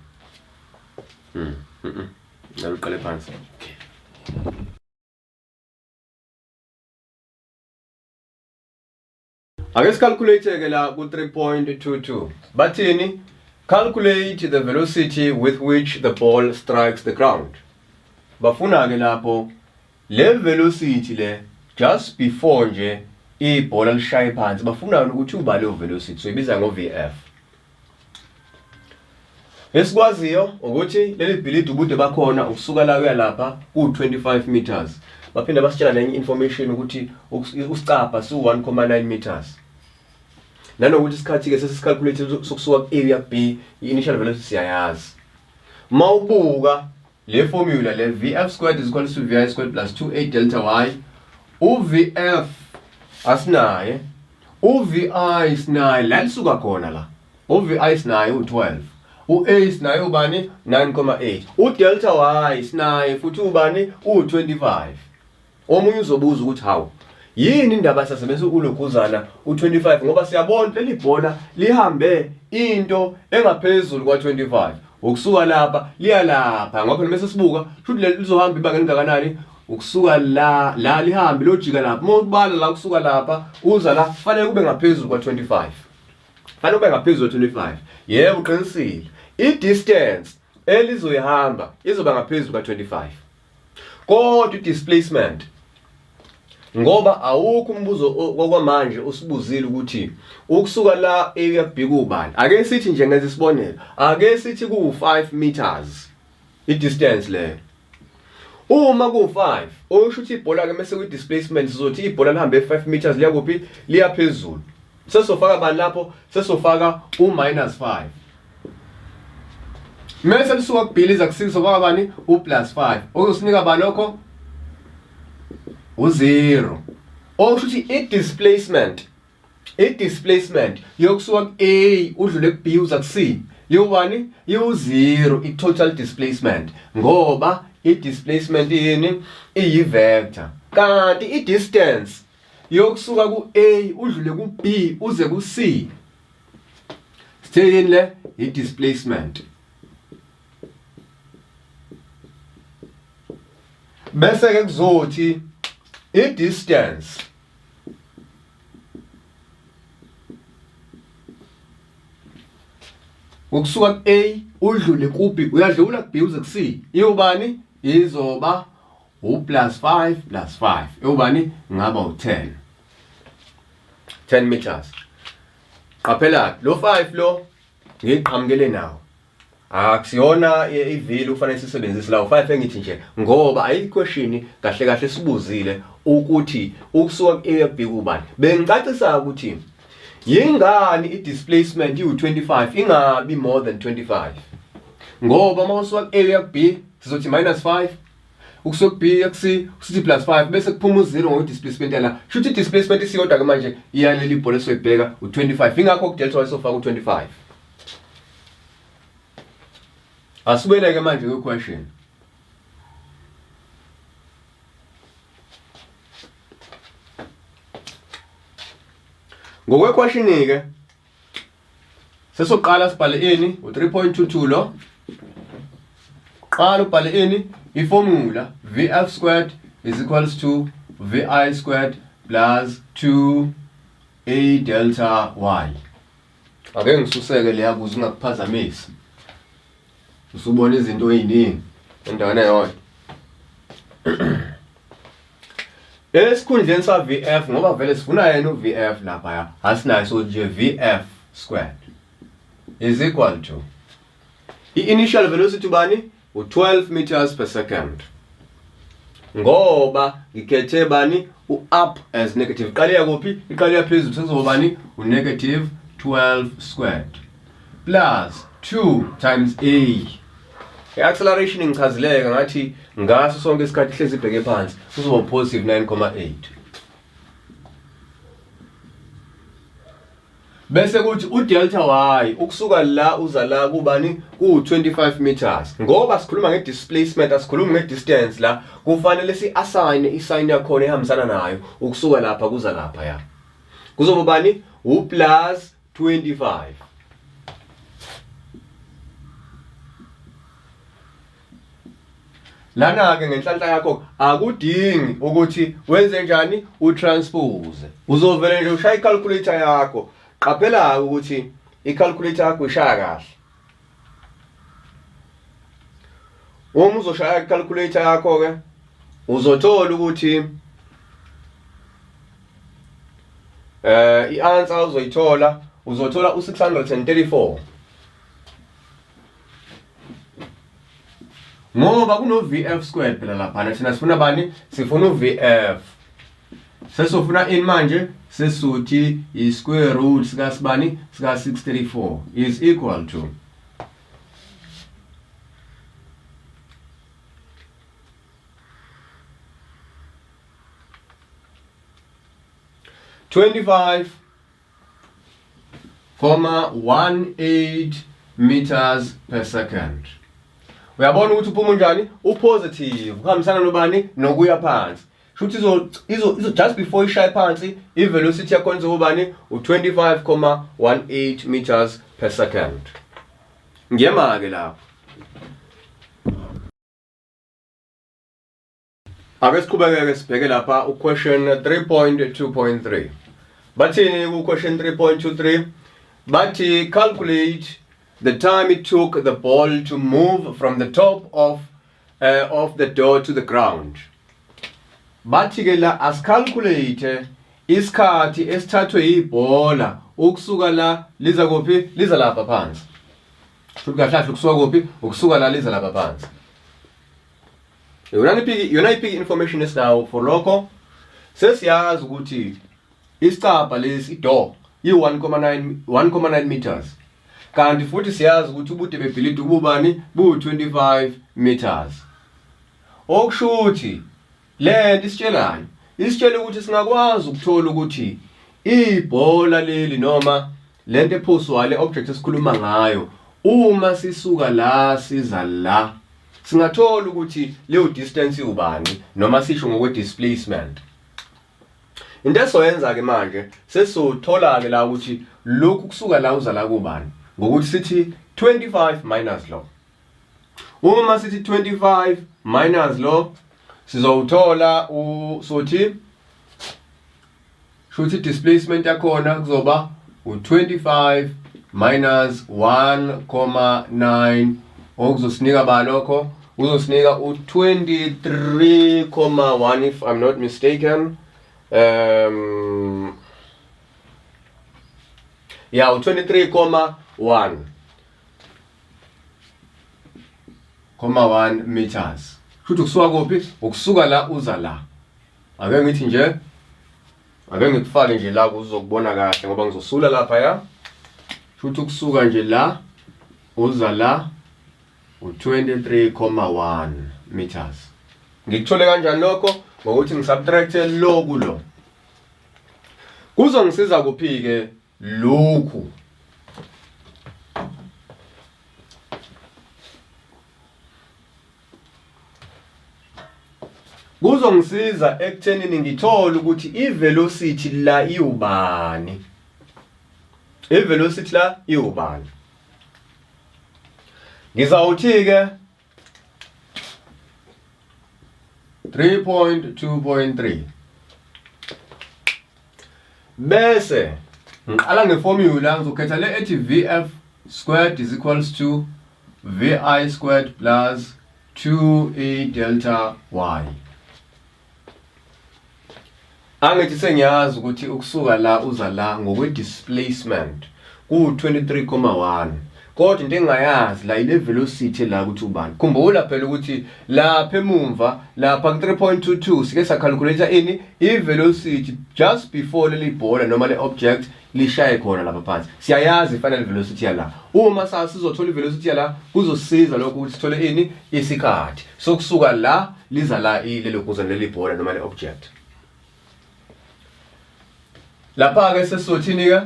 Ngicela uqale phansi. Ake sicalculate ke la ku 3.22. Bathini? Calculate the velocity with which the ball strikes the ground. Bafuna ke lapho le velocity le just before nje ibhola lishaye phansi bafuna ukuthi ubale leyo velocity so ibiza ngo VF. Esikwaziyo ukuthi leli bhilidi ubude bakhona ukusuka la kuya lapha ku-25 meters. Baphinde basitshela nenye information ukuthi usicabha siwu-1.9 meters. Nanokuthi isikhathi-ke sesisicalculate sokusuka ku-A uya ku-B, i-initial velocity siyayazi. Uma ubuka le formula le VF squared is equal to VI squared plus 2A delta Y, u-VF asinaye, u-VI sinaye la lisuka khona la. U-VI sinaye u-12. U-A sinaye ubani? 9,8. U-delta Y sinaye futhi ubani? U-25. Omunye uzobuza ukuthi hawu yini indaba sasebenzisa ulokhuzana u-25 ngoba siyabona leli bhola lihambe into engaphezulu kwa-25 ukusuka lapha liya lapha ngoba phela mase sibuka shuthi lizohamba ibanga elingakanani ukusuka la la lihambe lojika lapha uma ubala la kusuka lapha uza la fanele kube ngaphezulu kwa-25 fanele kube ngaphezulu kwa-25 yebo uqinisile i-distance elizoyihamba izoba ngaphezulu ka-25 kodwa i-displacement ngoba awukho umbuzo okwamanje usibuzile ukuthi ukusuka la eya ku ubani ake sithi nje ngenza isibonelo ake sithi ku-5 meters i-distance leyo uma ku-5 okusho ukuthi ibhola ke mase kwi-displacement sizothi ibhola lihambe 5 meters liya kuphi liya phezulu sesofaka bani lapho sesofaka u-minus 5 mese lisuka kubili iza ku-6 sofaka bani u-plus 5 okuzosinika ba lokho u-0 okusho ukuthi i-displacement i-displacement yokusuka ku-A udlule ku-B uza ku-C iwubani iwu-0 i-total displacement ngoba i-displacement yini iyi-vector kanti i-distance yokusuka ku-A udlule ku-B uze ku-C sithe yini le i-displacement bese ke kuzothi i-distance ukusuka ku-A udlule ku-B uyadlula ku-B uze ku-C iwubani izoba u-plus 5 plus 5 iwubani ngaba u-10 10 meters qaphela lo 5 lo ngiqhamukele nawo akusiyona ivili kufanele sisebenzise lawo 5 engithi nje ngoba ayikweshini kahle kahle sibuzile ukuthi ukusuka ku-A ku-B kubani bengicacisa ukuthi yingani i-displacement iwu-25 ingabi more than 25 ngoba uma usuka ku-A uya ku-B sizothi minus 5 ukusuka ku-B uya ku-C sithi plus 5 bese kuphuma u-0 ngoku-displacement yala shuthi i-displacement isiyodwa-ke manje iyaleli ibhola esoyibheka u-25 ingakho ku-delta y sofaka u-25 Asibuyeleke manje kwi question. Ngokwe question ke sesoqala sibhale ini u3.22 lo. Qala ubhale ini iformula VF squared is equals to vi squared plus 2 a delta y. Ake ngisuseke leya kuze ungakuphazamisi. Usubona izinto eziningi endaweni eyodwa. Esikhundleni sa VF ngoba vele sifuna yena uVF lapha asinayo so nje VF squared is equal to i-initial velocity bani u-12 meters per second ngoba ngikhethe bani u-up as negative iqale kuphi iqale phezulu sekuzoba bani u-negative 12 squared plus 2 times a i-acceleration ngichazileke ngathi ngaso sonke isikhathi ihlezi ibheke phansi kuzoba positive 9,8 Bese kuthi udelta y ukusuka la uza la kubani ku-25 meters. Ngoba sikhuluma nge-displacement asikhulumi nge-distance la, kufanele si-assign i-sign yakhona ehambisana nayo ukusuka lapha kuza lapha ya. Kuzoba bani? U-plus 25. Lana-ke ngenhlanhla yakho akudingi ukuthi wenze njani utranspose. Uzovele nje ushaye i-calculator yakho. Qaphela-ke ukuthi i-calculator yakho ishaya kahle. Uma uzoshaya i-calculator yakho-ke uzothola ukuthi i-answer uzoyithola uzothola u-634 ngoba kuno VF squared phela laphana thina sifuna bani sifuna uVF sesofuna ini manje sesuthi i square root sika sibani sika 634 is equal to 25 0.18 meters per second. Uyabona ukuthi uphuma unjani? Upositive, kuhambisana nobani? Nokuya phansi. Shuthi izo izo izo just before ishaye phansi i-velocity yakhona izobani? U25.18 meters per second. Ngiyema ke lapho. Ake siqhubekeke sibheke lapha uquestion 3.2.3. Bathini ku question 3.23? Bathi calculate the time it took the ball to move from the top of the door to the ground. Bathi ke la asicalculate isikhathi esithathwe yibhola ukusuka la liza kuphi liza lapha phansi. Futhi kahle kahle ukusuka kuphi ukusuka la liza lapha phansi. Yona ipiki yona ipiki information esinawo for lokho sesiyazi ukuthi isicabha lesi idoor i-1.9 1.9 meters kanti futhi siyazi ukuthi ubude bebhilidi bubani bu-25 meters okusho ukuthi le nto isitshelani isitshela ukuthi singakwazi ukuthola ukuthi ibhola leli noma lento ephoswayo le object esikhuluma ngayo uma sisuka la siza la singathola ukuthi leyo distance iwubani noma sisho ngokwe displacement into esoyenza ke manje sesothola ke la ukuthi lokhu kusuka la uza la kubani ngokuthi sithi 25 minus lo uma sithi 25 minus lo sizowuthola usothi Shuthi displacement yakhona kuzoba u-25 minus 1,9 okuzosinika ba lokho kuzosinika u-23,1 if I'm not mistaken yeah u-23,1 1 meters shuthi ukusuka kuphi ukusuka la uza la ake ngithi nje ake ngikufake nje la kuzokubona kahle ngoba ngizosula lapha ya futhi ukusuka nje la uza la u-23,1 meters ngikuthole kanjani lokho ngokuthi ngisubtracte lo kulo kuzongisiza kuphi-ke lokhu Kuzongisiza ekuthenini ngithole ukuthi i-velocity la iwubani. I-velocity la iwubani. Ngizawuthi-ke 3.2.3. Bese ngiqala ngeformula ngizokhetha le ethi VF squared is equals to VI squared plus 2A delta Y. Angithi sengiyazi ukuthi ukusuka la uza la ngokwe-displacement ku-23,1 kodwa into engingayazi la ile velocity la ukuthi ubani. Khumbula phela ukuthi lapha emumva lapha ku-3.22 sike sacalculate ini i-velocity just before leli bhola noma le object lishaye khona lapha phansi. Siyayazi i-final velocity yala. Uma sizothola i-velocity yala kuzosiza lokho ukuthi sithole ini isikhathi sokusuka la liza la ilelo kuza leli bhola noma le object. Lapha ke sesizothini ke?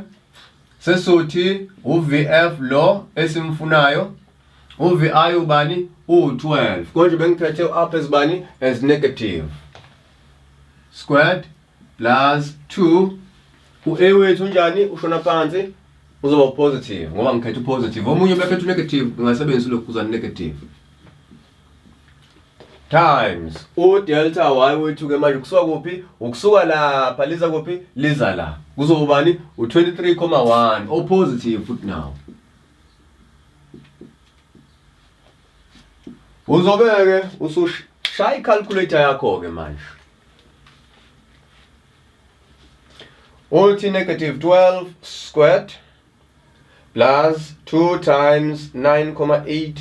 Sesizothi uVF lo esimfunayo uVI ubani u12 konje bengiphethe up as bani as negative squared plus 2 u-A wethu unjani ushona phansi uzoba positive ngoba ngikhetha upositive omunye ubekhetha unegative ngingasebenzisa lokhu kuza negative times udelta y wethu ke manje kusuka kuphi ukusuka lapha liza kuphi liza la kuzobani u23,1 o positive futhi now uzobeke usushaya i-calculator yakho ke manje uthi negative 12 squared plus 2 times 9,8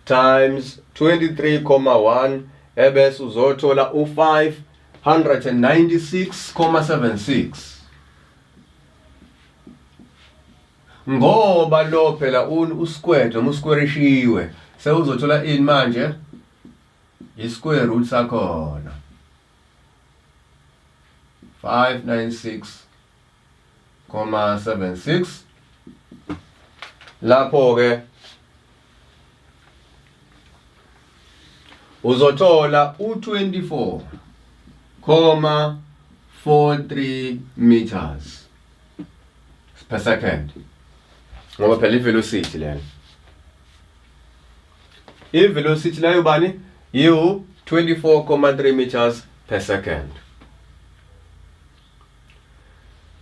times 23,1 ebese uzothola u-596,76 ngoba lo phela usquared noma usquarishiwe sewuzothola ini manje i-square root sakhona 596,76 lapho ke uzothola u-24,43 meters per second ngoba phela i-velocity lena i-velocity layo bani yiwu 24,3 meters per second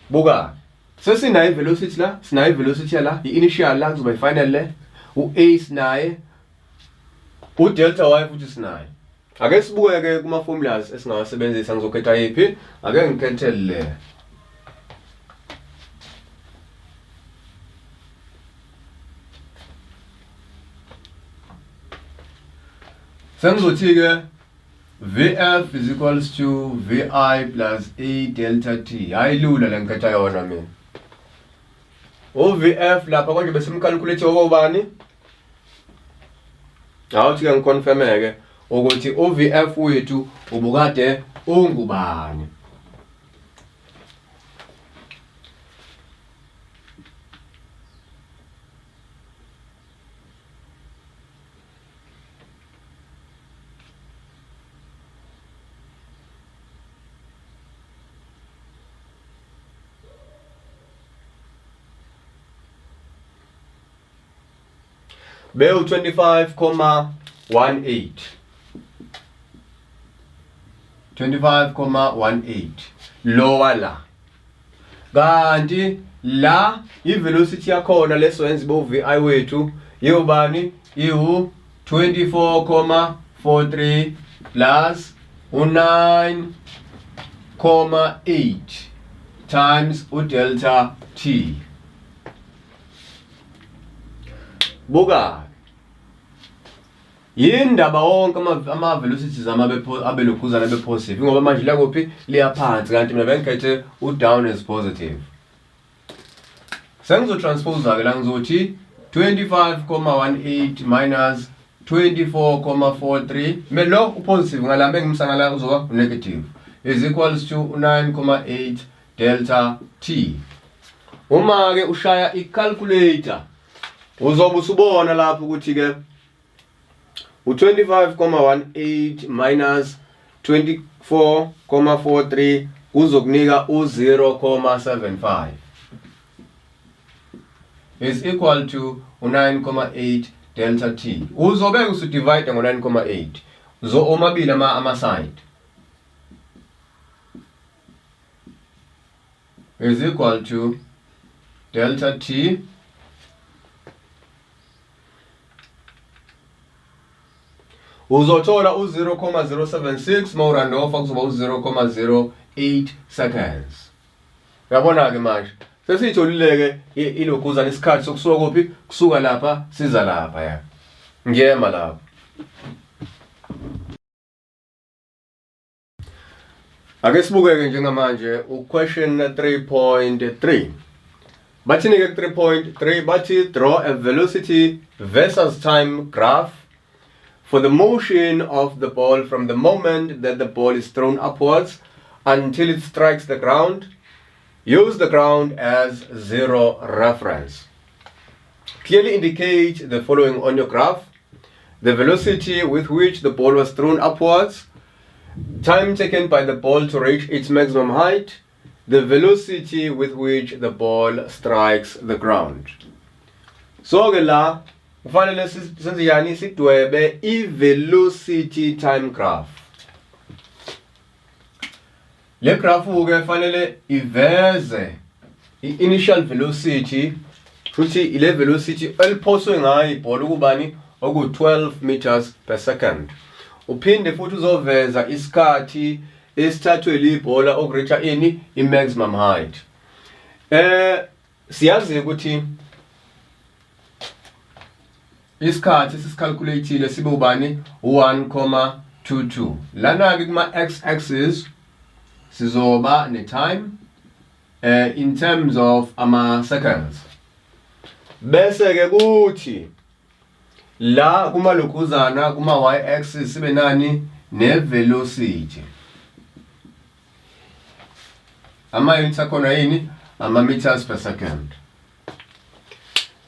buka sesinayo i-velocity la sinayo i-velocity la i-initial la kuzoba i-final le u-a sinaye u-delta y futhi sinaye ake sibuke-ke kuma-formulas esingawasebenzisa ngizokhetha yiphi ake ngikhethe le Sengizothi-ke VF is equals to VI plus A delta T. Hayi lula le ngikhetha yona mina. UVF lapha konje besimcalculate okobani? Awuthi ke ngiconfirme-ke ukuthi uVF wethu ubukade ungubani. Bewu 25,18 25,18 lowa la kanti la i-velocity yakhona leso yenza ibe u-vi wethu iwubani iwu 24,43 plus u-9,8 times udelta t buka Yindaba wonke ama-velocities ami abelokhuzana abe-positive ngoba manje liya kuphi liya phansi kanti mina bengikhethe u-down as positive sengizotranspose-ke la ngizothi 25,18 minus 24,43 me lo upositive ngala mengimsa ngala uzoba negative is equals to 9,8 delta t uma ke ushaya i-calculator uzobe usubona lapho ukuthi ke u-25,18 minus 24,43 kuzokunika u-0,75 is equal to u-9,8 delta t. Uzobe usudivide ngo-9,8 zo omabili ama-side. is equal to delta t uzothola u-0,076 uma urandofa kuzoba u-0,08 seconds. Uyabona-ke manje sesiyitholile-ke ilokhuzana isikhathi sokusuka kuphi kusuka lapha siza lapha ya ngiyema lapho. Ake sibukeke njengamanje uquestion 3.3. Bathini ke 3.3 bathi draw a velocity versus time graph for the motion of the ball from the moment that the ball is thrown upwards until it strikes the ground. Use the ground as zero reference. Clearly indicate the following on your graph. The velocity with which the ball was thrown upwards, time taken by the ball to reach its maximum height, the velocity with which the ball strikes the ground. So ke la kufanele senze njani sidwebe i-velocity time graph. Le graph ke fanele iveze i-initial velocity futhi ile velocity eliphoswe ngayo ibhola ukubani oku-12 meters per second. Uphinde futhi uzoveza isikhathi esithathwe libhola okureacha ini i-maximum height. Eh siyazi ukuthi isikhathi sisicalculateile sibe ubani u-1,22 lana ke kuma x axis sizoba ne time in terms of ama seconds bese ke kuthi la kumalokhuzana kuma y axis sibe nani ne velocity ama units akhona yini ama meters per second.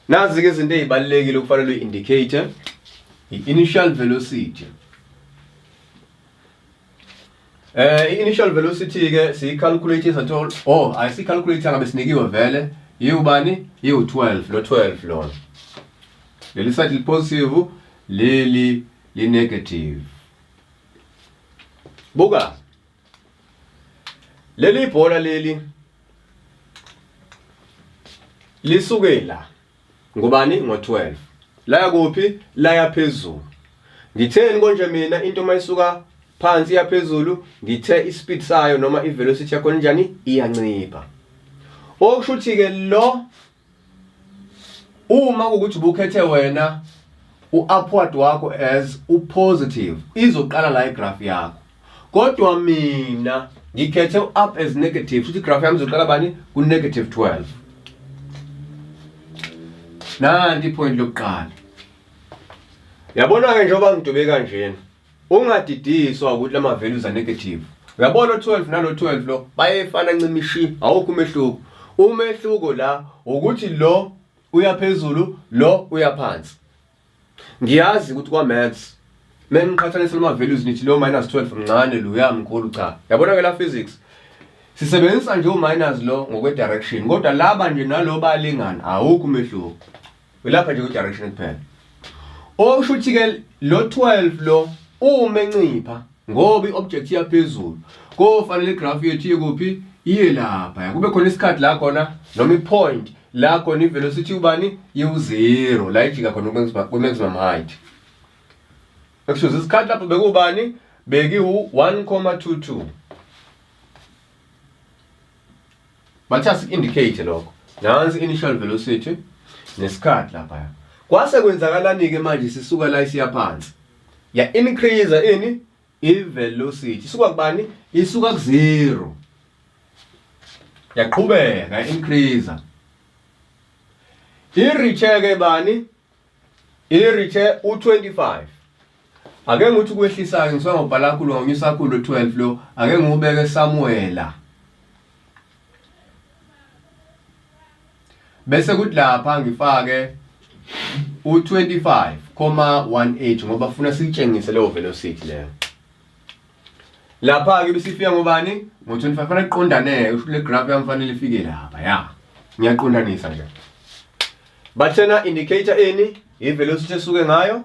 Nazi ke izinto ezibalulekile okufanele uyi-indicate i-initial velocity. I-initial velocity ke siyi-calculate sathola oh ayisi-calculate ngabe sinikiwe vele yiwubani yiwu-12 lo 12 lona. Leli side li-positive leli li-negative. Buka leli bhola leli lisuke la ngubani ngo-12 laya kuphi laya phezulu ngitheni konje mina into mayisuka phansi yaphezulu ngithe ispeed sayo noma ivelocity yakho njani iyancipha okusho ukuthi ke lo Uma kuwukuthi ubukhethe wena u-upward wakho as u-positive izoqala la igraph yakho. Kodwa mina ngikhethe u-up as negative futhi igraph yami izoqala bani ku-negative 12. Nanti ipoint lokuqala. Yabona-ke njengoba ngidwebe kanjena Ungadidiswa ukuthi lama values are negative. Uyabona 12 nalo 12 lo bayefana ncimishi awukho umehluko. Umehluko la ukuthi lo uya phezulu lo uya phansi. Ngiyazi ukuthi kwa maths mengiqhathanisa lama values nithi lo minus 12 mncane lo uyamkhulu cha. Yabona ke la physics sisebenzisa nje u minus lo ngokwe direction kodwa laba nje nalo balingana awukho umehluko. Ulapha nje ku-direction kuphela. Okusho ukuthi ke lo 12 lo uma encipha ngoba i-object iyaphezulu kofanele igraph yethu iye kuphi iye lapha kube khona isikhathi la khona noma i-point la khona i-velocity ubani iwu-zero la ijika khona kwi-maximum height excuse isikhathi lapho bekuwubani bekiwu-1,22 Bathi asi-indicate lokho. Nansi initial velocity nesikhathi lapha. Kwase kwenzakalani ke manje sisuka la isiya phansi. Ya increase ini i-velocity. Isuka kubani? Isuka ku zero. Yaqhubeka increase. I-reach ke bani? I-reach u25. Ake ngithi kwehlisa ke ngisuka ngobhala kakhulu ngonyusa kakhulu 12 lo ake ngiwubeke Samuela. Bese kuthi lapha ngifake u25,18 ngoba funa sitshengise leyo velocity leyo. Lapha ke besifika ngobani? Ngo25 fanele kuqondane usho le graph yami fanele ifike lapha ya. Ngiyaqondanisa nje. Bathena indicator ini i-velocity esuke ngayo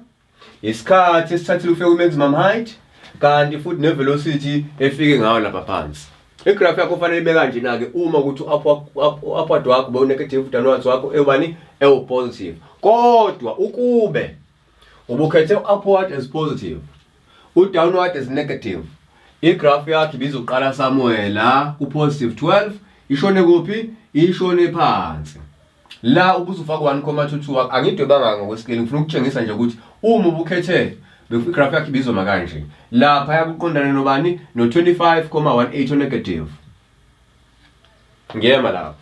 isikhathi esithathile ufike ku-maximum height kanti futhi ne-velocity efike ngayo lapha phansi. Igraph yakho kufanele ibe kanjena-ke uma ukuthi u-upward wakho bewu-negative, downwards wakho ewubani? Ewu-positive. Kodwa ukube ubukhethe u-upward as positive, u-downward as negative, igraph yakho ibizoqala somewhere la ku-positive 12 ishone kuphi? Ishone phansi. La ubuzufaka 1,22 wakho angidwebanga ngokwesikeli, ngifuna ukutshengisa nje ukuthi uma ubukhethe igraph yakho ibizoma kanje. Lapha yakuqondana nobani? No 25,18 negative. Ngiyema lapho.